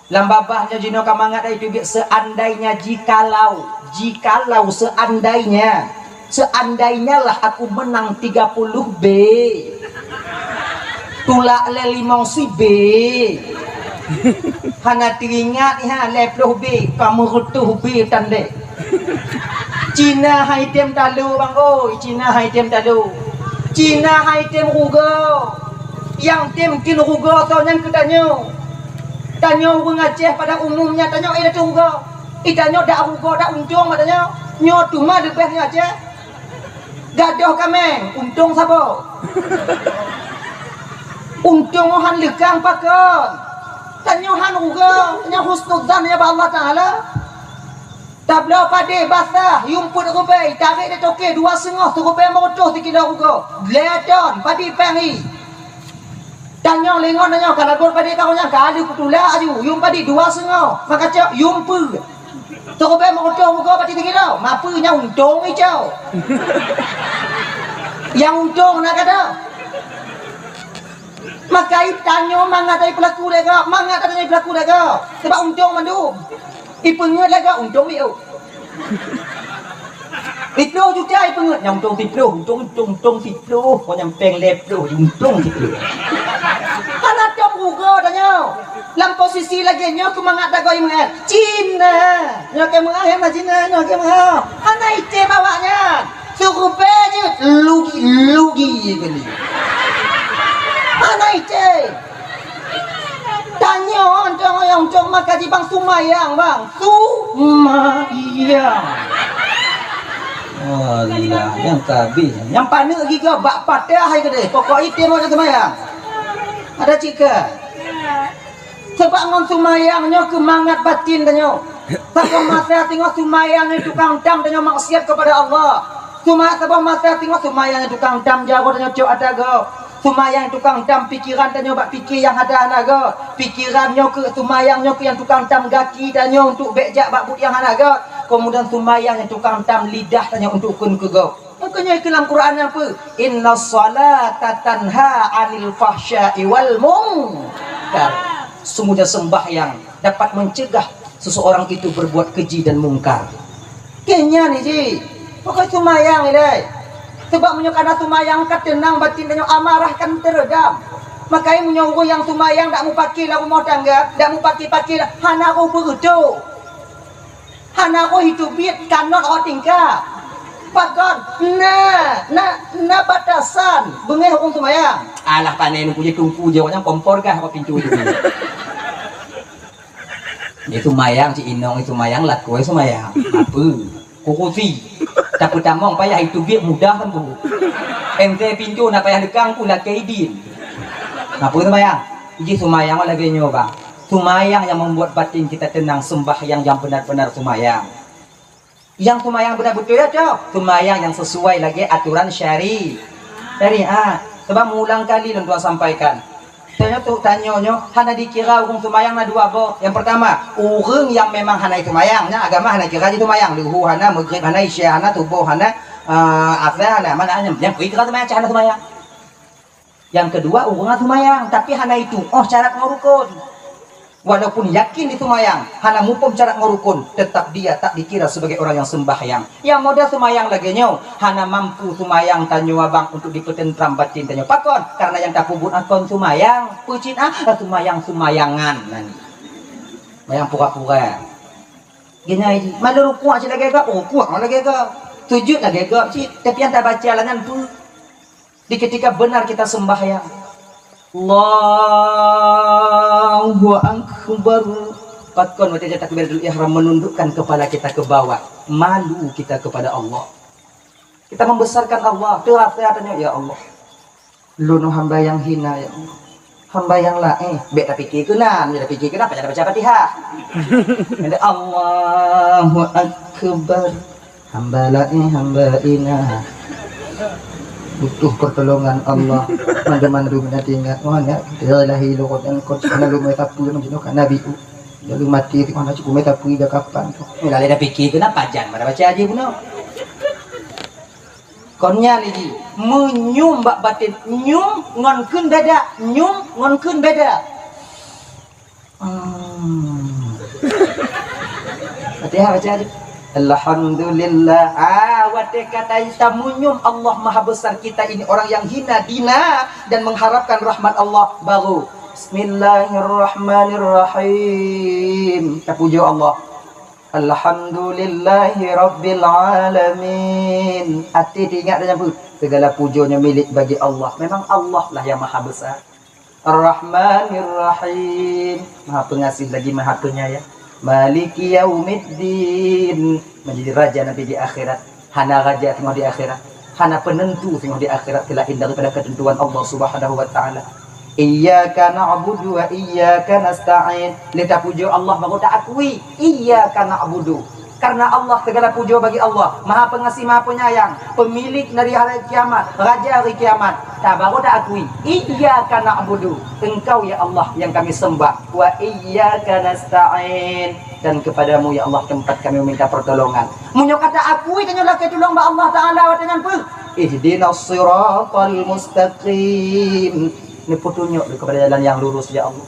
Lam babah nyoe jinoe ka mangat ai teubiet, seandainya, jikalau, jikalau, seandainya, seandainyalah aku menang tiga puluh B, tulak lé limong si B, hana teuingat ha lhèe ploh B, ka meureutôh B tandéh. Cina hai tem talo bang oi, Cina hai tem talo. Cina hai tem rugoe. Nyang tem keu rugoe soe nyan keu tanyoe. Tanyoe ureueng Aceh pada umumnya tanyoe eh teurugoe. Eh tanyoe dak rugoe dak untông bak tanyoe. Nyoe teuma leubeh nyoe Aceh. Gadoh kaméng, untông saboh. Untông han leukang pakon. Tanyoe han rugoe, tanyoe husnuzan ya bak Allah Taala. Tabloe padé basah, yuem peuet rubèe, tarek di toke dua seungoh, sirubèe meureutôh sikilo rugoe. Lhèe ton, padé péng hi. Tanyoe lingon tanyoe ka lagot padé ka nyan ka lheueh peutulak aju, yuem padé dua seungoh, maka cok yuem peuet. Sirubèe meureutôh rugoe padé sikilo, mapeue nyan untông icok. Nyang untông na gata. Maka tanyoe mangat dari peulaku lé gob, mangat dari peulaku lé gob. Sebab untông mandum. Ipeungeut lagak untông miôh. Siploh juta ipeungeut, nyang untông siploh, untông, untông, untông siploh, kon nyang péng lhèe ploh, untông siploh. Hana tom rugoe tanyoe. Lam posisi lagèe nyoe keumangat dagoe meu'ah. Cina. Nyoe keu meu'ah, na Cina, nyoe keu meu'ah. Hana item awak nyan. Suruh bèe jeuet, lugi, lugi kali. Hana item. Tanyoe, tanyoe, tanyoe maka jibang sumayang, bang. Sumayang. Alah, nyang ka abéh. Nyang paneuk gigoe bak patah hai keudeh. Pokok item awak nyan sumayang. Ada cit keu? Sabab ngon sumayang nyoe keumangat batin tanyoe. Saboh masa teungoh sumayang nyoe tukang dam tanyoe maksiat keupada Allah. Suma-, saboh masa teungoh sumayang nyoe tukang dam jaroe tanyoe cok ata gob. Sumayang tukang dam pikeran tanyoe bak pike nyang hana-hana gob. Pikeran nyoe keu sumayang nyoe keu nyang tukang dam gaki tanyoe untuk bèk jak bak buet nyang hana gob. Keumudian sumayang nyang tukang dam lidah tanyoe untuk kheun keu gob. Makanya ke dalam Quran apa? Inna salata tanha anil fahsya'i wal munkar. Sungguhnya sembahyang dapat mencegah seseorang itu berbuat keji dan mungkar. Kenya ni ji, pokok sumayang ni deh. Sebab meunyoe kana sumayang ka teunang batin tanyoe amarah kan teredam. Makanya meunyoe ureueng nyang sumayang dak mupakè lam rumah tangga, dak mupakè-pakè hana roh beureutoh. Hana roh itu biet kanot awak tingkah. Pakon? Na, na, na batasan beungéh ureueng seumayang. Alah, pané nungku je tungku je awak nyan kompor gah awak pintu je. Itu mayang cik inong, itu mayang lakoe seumayang. Apa? Kukusi. Tapi tamong payah itu biet mudah kan bu. Ente pintu na payah lekang pun lakée idin. Apa seumayang? Iji seumayang lagée nyoe bang. Seumayang yang membuat batin kita tenang, sembahyang yang benar-benar seumayang. Yang seumayang benar betul ya, Cok? Seumayang yang sesuai lagi aturan syari-, syariat. Sebab meuulang kali lôn tuan sampaikan. Tanyoe tu, tanyoe nyoe hana dikira ureuëng seumayang na dua boh. Yang pertama, ureuëng yang memang hana seumayang, nya agama hana kira jih seumayang. Luhu hana, Maghrib hana, Isya hana, Suboh hana, eh, Asar hana, mana hana. Yang kui kira seumayang, cak hana seumayang. Yang kedua, ureuëng seumayang, tapi hana itu, oh, syarat ngon rukun. Walaupun yakin di seumayang, hana muphom syarat ngon rukun, tetap dia tak dikira sebagai orang yang sembahyang. Yang model seumayang lagée nyoe, hana mampu seumayang tanyoe abang untuk dipeutentram batin tanyoe. Pakon? Karena yang tapeubuet akon seumayang, peucit ah, seumayang-seumayangan nani. Seumayang pura-pura. Geunyai jih, malu rukuk cit lagée gak, rukuk lagée gak, sujud lagée gak cit, tapi yang tabaca lah nyan peue? Di ketika benar kita sembahyang, Allahu Akbar. Pakon watée takbiratul ihram menundukkan kepala kita ke bawah, malu kita kepada Allah. Kita membesarkan Allah, terasa katanya, "Ya Allah, lôn hamba yang hina, ya Allah. Hamba yang laén." Bék tapike keunan, bék tapike keunan, pajan baca Fatihah. Allahu Akbar. Hamba laén, hamba ingat butuh pertolongan Allah. Mandum-mandum na teuingat. Wah, nyak, ya ilahi, lôn nyan kon kana lôn meusapu, nyan jinoe ka Nabi tu. Lalu mati, ti kana cukup meusapu ida kapan tu. Lalai dah pikir keunan pajan, mana baca aja bunoe. Kon nyan lagi, meunyoe bak batin, nyoe ngon kheun beda, nyoe ngon kheun beda. Hmm. Fatihah baca aja. Alhamdulillah. Ah, watée kata kita meunyoe Allah Maha Besar, kita ini orang yang hina dina dan mengharapkan rahmat Allah, baru Bismillahirrahmanirrahim. Tapujoe Allah. Alhamdulillahirabbil alamin. Até teuingat dan nyampeu, segala pujoe nyoe milék bagi Allah. Memang Allah lah yang maha besar. Ar-Rahmanir Rahim. Maha pengasih lagi maha penyayang. Maliki yaumiddin. Menjadi raja nanti di akhirat. Hana raja teungoh di akhirat. Hana penentu teungoh di akhirat selain daripada ketentuan Allah Subhanahu wa Taala. Iyyaka na'budu wa iyyaka nasta'in. Lé tapujoe Allah baru taakui. Iyyaka na'budu. Karena Allah, segala pujoe bagi Allah, Maha Pengasih, Maha Penyayang, Pemilik dari hari kiamat, Raja hari kiamat. Ta baru taakui. Iyyaka na'budu. Engkau ya Allah yang kami sembah. Wa iyyaka nasta'in. Dan kepadamu ya Allah tempat kami meminta pertolongan. Meunyoe ka taakui tanyoe lakée tulông bak Allah Taala watée nyan peue? Ihdinas siratal mustaqim. Neupeutunyok kepada jalan yang lurus ya Allah.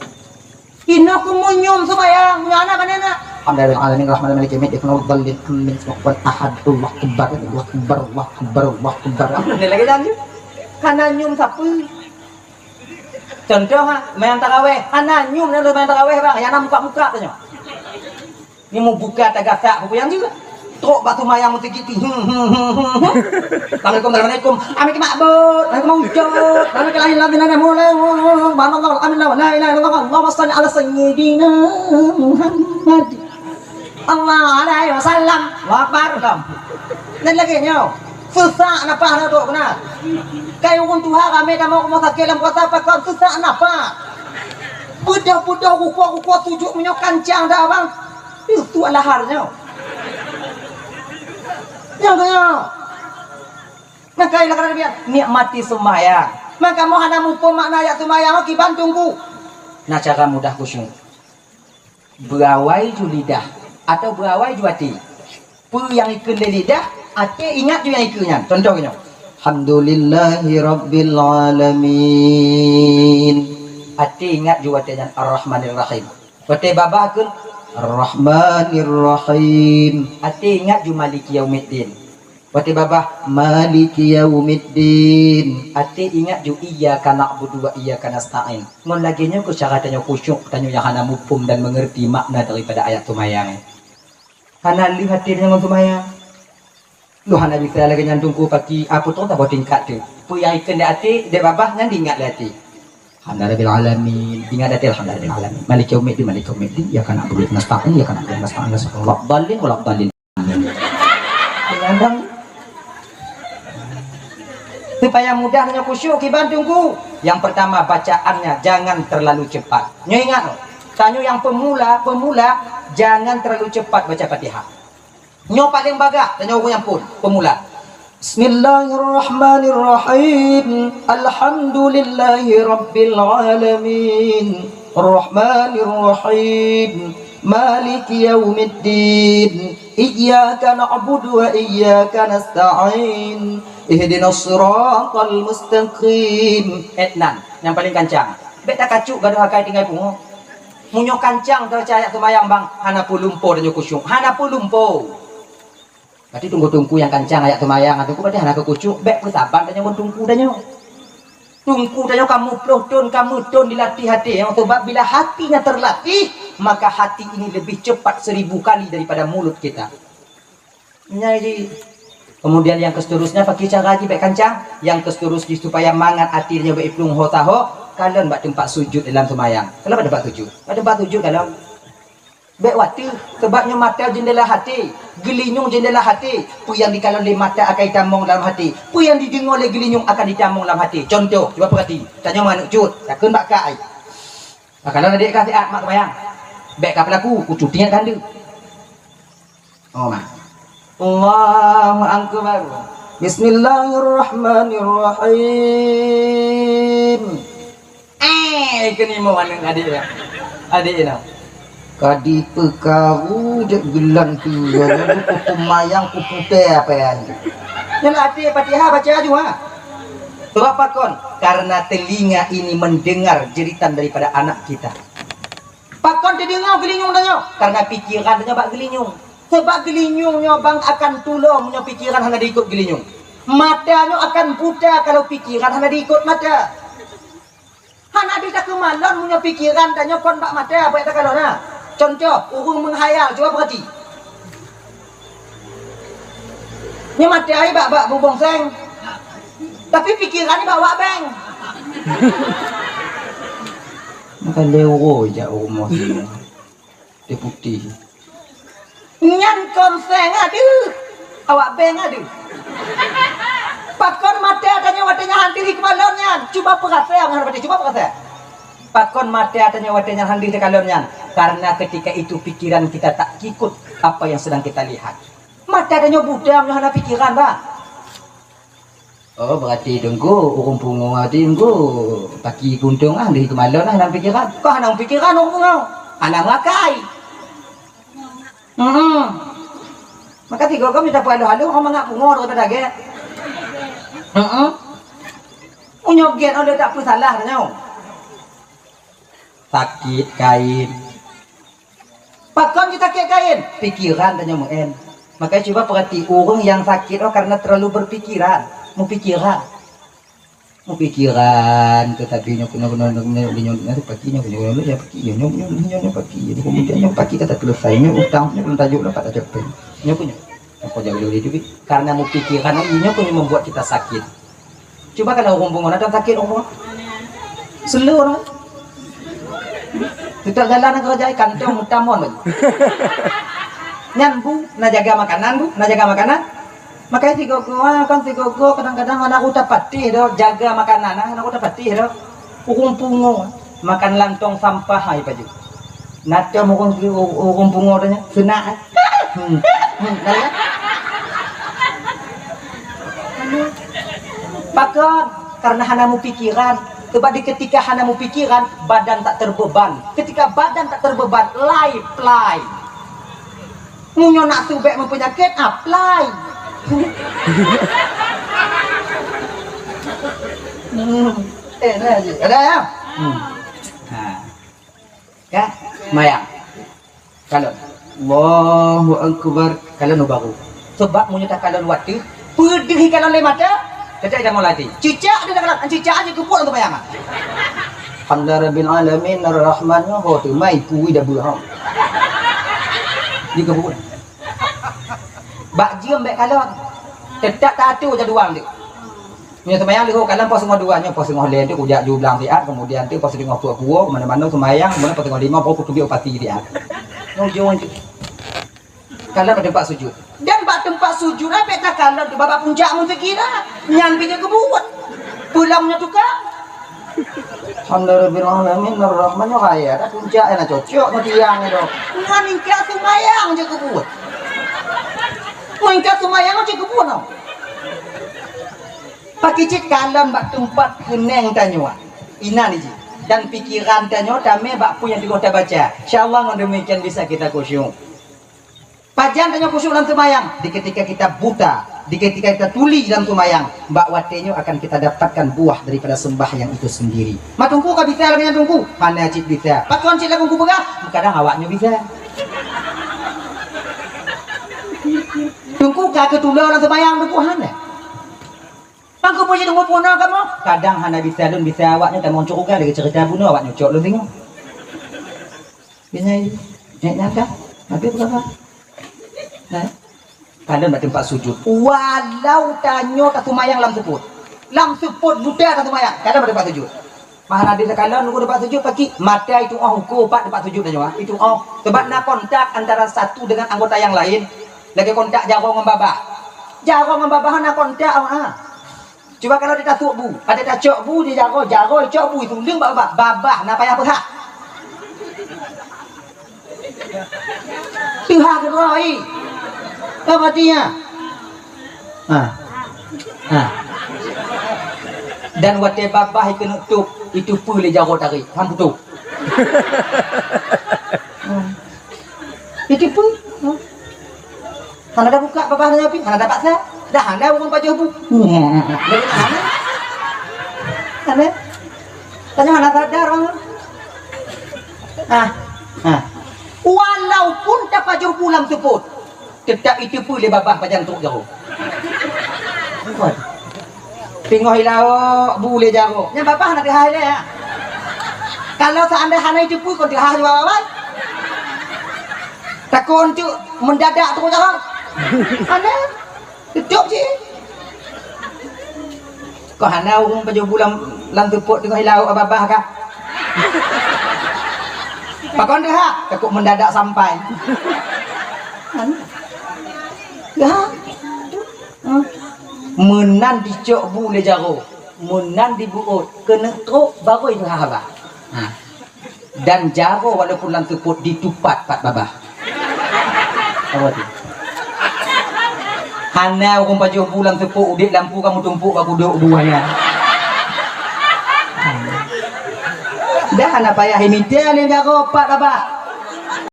Inoe keuh meunyoe seumayang, meunyoe hana, hana, hana. Alhamdulillahirabbil alamin, arrahmanirrahim, maliki yaumiddin, iyyaka na'budu wa iyyaka nasta'in, ihdinas siratal mustaqim, siratal ladzina an'amta 'alaihim, ghairil maghdubi 'alaihim waladdallin. Amin. Lagi dah ni. Hana nyoe sapeue. Contoh ha, main taraweh, hana nyoe na main taraweh bang, nyang na muka-muka tu nyoe. Ni mubuka tagasak peue nyang jeuet. Trok bak seumayang meuseujid ti. Hmm, hmm, hmm, hmm, hmm. Assalamualaikum, assalamualaikum. Amin makbut, amin maujud, amin kelahi lam minana mulai. Subhanallah, amin la ilaha illallah. Allahumma shalli ala sayyidina Muhammad. Allah alaihi wasallam. Allahu akbar. Dan lagi nyoe. Susah nafah na tu kena. Kai ureueng tuha ramé tamong rumoh sakét lam puasa pakon susah nafah. Beudôh-beudôh rukoe-rukoe sujud meunyoe kancang dah abang. Itu lahar nyoe. Nyang keuh nyoe. Maka ilah kata Nabi, nikmati sembahyang. Maka mau hana muphom makna ayat sembahyang, kiban tunggu. Nah, cara mudah khusyuk. Beuawai ju lidah atau beuawai ju até. Peue nyang ikheun lé lidah, até ingat ju nyang ikheun nyan. Contoh nyoe. Alhamdulillahi rabbil alamin. Até ingat ju watée nyan Ar-Rahmanir Rahim. Watée babah kheun Ar-Rahmanir Rahim. Até ingat ju Maliki Yaumiddin. Watée babah Maliki Yaumiddin. Até ingat ju Iyyaka na'budu wa iyyaka nasta'in. Ngon lagée nyoe keuh cara tanyoe khusyuk, tanyoe nyang hana muphom dan mengerti makna daripada ayat seumayang. Hana lheueh até tanyoe ngon seumayang. Lôn hana bisa lagée nyan tungku paki, apa tu saboh tingkat tu. Peue nyang ikheun di até, di babah nyan diingat lé até. Alhamdulillahirabbil alamin. Ingat até alhamdulillahirabbil alamin. Maliki yaumiddin, maliki yaumiddin. Iyyaka na'budu wa iyyaka nasta'in, iyyaka na'budu wa iyyaka nasta'in. Shiratal ladzina an'amta 'alaihim ghairil maghdubi 'alaihim waladdallin. Supaya mudah nyoe khusyuk kiban tungku. Yang pertama bacaannya jangan terlalu cepat. Nyoe ingat, tanyoe nyang pemula, pemula jangan terlalu cepat baca Fatihah. Nyoe paling bagah tanyoe ureueng nyang phon pemula. Bismillahirrahmanirrahim. Alhamdulillahirabbil alamin. Rahmanirrahim. Maliki yaumiddin. Iyyaka na'budu wa iyyaka nasta'in. Ihdinas siratal mustaqim. Etnan, nyang paling kancang. Bèk takacuk gadôh akai tinggai pungo. Meunyoe kancang teucaya seumayang bang, hana peulumpo tanyoe khusyuk. Hana peulumpo. Berarti tungku-tungku nyang kancang ayat seumayang, tungku berarti hana keu khusyuk, bèk peusaban tanyoe ngon tungku tanyoe. Tungku tanyoe ka muplôh thôn, ka meuthôn dilatih até, nyang sabab bila hati nyan terlatih, maka hati ini lebih cepat seribu kali daripada mulut kita. Nyai, kemudian yang keseterusnya, pakri cara jih bèk kancang. Yang keseterus jih supaya mangat até tanyoe bèk iplueng ho taho, kalon bak teumpat sujud dalam seumayang. Kalon bak teumpat sujud. Bak teumpat sujud kalon. Bèk watèe, sabab nyoe mata jeundela haté, geulinyueng jeundela haté. Peue nyang jikalon lé mata akan jitamong lam haté. Peue nyang jideungoe lé geulinyueng akan jitamong lam haté. Contoh, cuba peurati. Tanyoe manok cut, takheun bak kah ai. Takalon adék kah siat mak seumayang. Bèk kah peulaku, kucuti nyan kah handeuk. Oh, mak. Allahu Akbar. Bismillahirrahmanirrahim. Eh, keuneuk mo aneuk adék nyan. Adék nyan. Ka dipeukaru jeuet geulan tu, ya, lalu kupemayang kuputéh apa nyan. Nyan até Fatihah baca aju, ha? Sebab pakon? Karena telinga ini mendengar jeritan daripada anak kita. Pakon teudeungoe geulinyueng tanyoe? Karena pikiran tanyoe bak geulinyueng. Sebab geulinyueng nyoe bang akan tulông meunyoe pikiran hana diikot geulinyueng. Mata nyoe akan buta kalau pikiran hana diikot mata. Hana bisa keumalon meunyoe pikiran tanyoe kon bak mata, bèk takalon na. Contoh, ureueng meuhayal, cuba peurati. Nyoe mata ai bak, bak bubông seng. Tapi pikiran ni bak wak beng. Maka lé uroe jak u rumoh sinoe. Deputi. Nyan kon seng adeuh. Awak beng adeuh. Pakon mata tanyoe watèe nyan han deuh keumalon nyan. Cuba peurasa ngon hati, cuba peurasa. Pakon mata tanyoe watèe nyan han deuh takalon nyan. Karena ketika itu pikiran kita tak ikut apa yang sedang kita lihat. Mata tanyoe buta meunyoe hana pikiran, bah. Oh, berarti teungku, ureueng pungo teuh teungku, paki kuntung ah, deuh keumalon ah, hana pikiran. Kah hana pikiran ureueng pungo? Hana makai. Hmm. Maka tigo kami dapat halo-halo, orang mangat pungo daripada gèt. Hmm. Meunyoe gèt, oh, tak peusalah tanyoe. Sakét kain. Pakon jisakét kain? Pikiran tanyoe meu'en. Makanya cuba perhati, ureuëng nyang sakét oh karena terlalu berpikiran, mupikiran. Mupikiran, tetapi nyoe keunoe, keunoe, nyoe, nyoe, nyoe, nyoe, paki, nyoe, nyoe, nyoe, ya, paki, nyoe, nyoe, nyoe, nyoe, nyoe, paki, kata selesai, nyoe utang, nyoe belum tajuk, dapat tajuk pen. Nyoe, nyoe. Apa jaga dulu itu, Bi? Karena mupikiran, nyoe, nyoe, nyoe membuat kita sakit. Cuba kalau ureuëng pungo, ada sakit ureuëng pungo? Seluruh. Kita jalan ke kerja, kantong utamon lagi. Nyan bu, na jaga makanan bu, na jaga makanan. Makanya sigogo, ah, kan sigogo kadang-kadang anak utak patih do, jaga makanan, ah, anak utak patih do. Ureuëng pungo, makan lantong sampah hai paju. Nate ureuëng, ureuëng pungo tanya, senak, eh. Hmm. Hmm, dah, ya? Pakon, karena hana mupikiran. Sebab di ketika hana mupikiran, badan tak terbeban. Ketika badan tak terbeban, lai plai. Meunyoe nak subek meupeunyakét, apply. Hmm. Eh, ada, ada, ya? Hmm. Ha. Ya, mayang. Kalon. Allahu Akbar. Kalon baru. Sebab meunyoe takalon watèe, peudeuh kalon lé mata, teutap ida mulai. Cicak dia kalon, cicak aja keubuet untuk mayang. Alhamdulillah Rabbil Alamin, Ar-Rahman, ho tu mai kui dah beuh. Dia keubuet. Bak jeuem bèk kalon. Teutap taatur jadual dia. Nyoe seumayang leuhô kalon poh singoh dua, nyoe poh singoh lhèe tu kujak ju blang siat, kemudian tu poh singoh peuet kuwoe, mano-mano seumayang, kemudian poh singoh limong baru kutubiet upati siat. Nyoe ujong tu. Kalon bak teumpat sujud. Dan bak teumpat sujud, bèk takalon tu bak puncak meusikira. Nyan pih jeuet keubuet. Pulang nyoe tukang. Alhamdulillahirabbil alamin, arrahmanir rahim. Ada puncak yang cocok nyoe tiang tu. Nyan ingkat seumayang jeuet keubuet. Nyan ingkat seumayang jeuet keubuet, no. Pakri cit kalon bak teumpat keunong tanyoe. Inan jih. Dan pikiran tanyoe tamè bak peue nyang teungoh tabaca. Insya Allah ngon demikian bisa kita khusyuk. Pajan tanyoe khusyuk lam seumayang? Di ketika kita buta, di ketika kita tuli lam seumayang, bak watèe nyoe akan kita dapatkan buah daripada sembahyang itu sendiri. Mak Teungku ka bisa lagèe nyan Teungku? Hana cit bisa. Pakon cit lagu kupeugah? Kadang awak nyoe bisa. Teungku ka keutulo lam seumayang Teungku? Hana. Mangko puji Teungku puna kamoe? Kadang hana bisa lôn, bisa awak nyoe tamong syeuruga lagèe ceurita bunoe awak nyoe cok lôn deungö. Biasanya, eh, nyan kan? Habis berapa? Nah, kalon bak teumpat sujud. Walau tanyoe taseumayang lam seupôt. Lam seupôt buta taseumayang, kalon bak teumpat sujud. Mah hana deuh takalon, nunggu teumpat sujud, pakri mata itu oh uko pat teumpat sujud tanyoe, ah. Itu oh. Sebab na kontak antara satu dengan anggota yang lain. Lagèe kontak jaroe ngon babah. Jaroe ngon babah na kontak, ah. Cuba kalau di tasôk bu, ada tacok bu di jaroe, jaroe cok bu itu leueng bak babah, babah na payah peuhah. Teuhah keudroe. Apa dia? Ha. Ha. Dan watèe babah ikeuneuk tôp, itu peue lé jaroe tarék, han putôh. Hmm. Itu peue? Hmm. Hana tabuka babah nyoe pih, hana tapaksa. Dah hana ureueng pajoh bu. Hana. Hana. Tanyoe hana sadar ureueng. Ah, ah. Walaupun tapajoh bu lam seupôt, teutap iteupeue lé babah pajan trok jaroe. Teungoh ilaok bu lé jaroe. Nyan babah na teuhah ilèe, ya. Kalau seandai hana iteupeue kon teuhah jaweueb awai. Takon tu mendadak tu jaroe. Hana. Tutup cit. Kok hana ureueng pajoh bu lam, lam seupôt teungoh ilaok babah kah? Pakon teuhah? Takot mendadak sampai. Hana. Ya. Hmm. Meunan dicok bu lé jaroe, meunan dibeuôt, keuneuk trok baru itu haba. Ha. Dan jaroe walaupun lam seupôt ditupat pat babah. Apa tu? Hana ureueng pajoh bu lam seupôt udép lampu kamoe tumpuk bak kudok bu hana. Dah hana payah imita lé jaroe pat babah.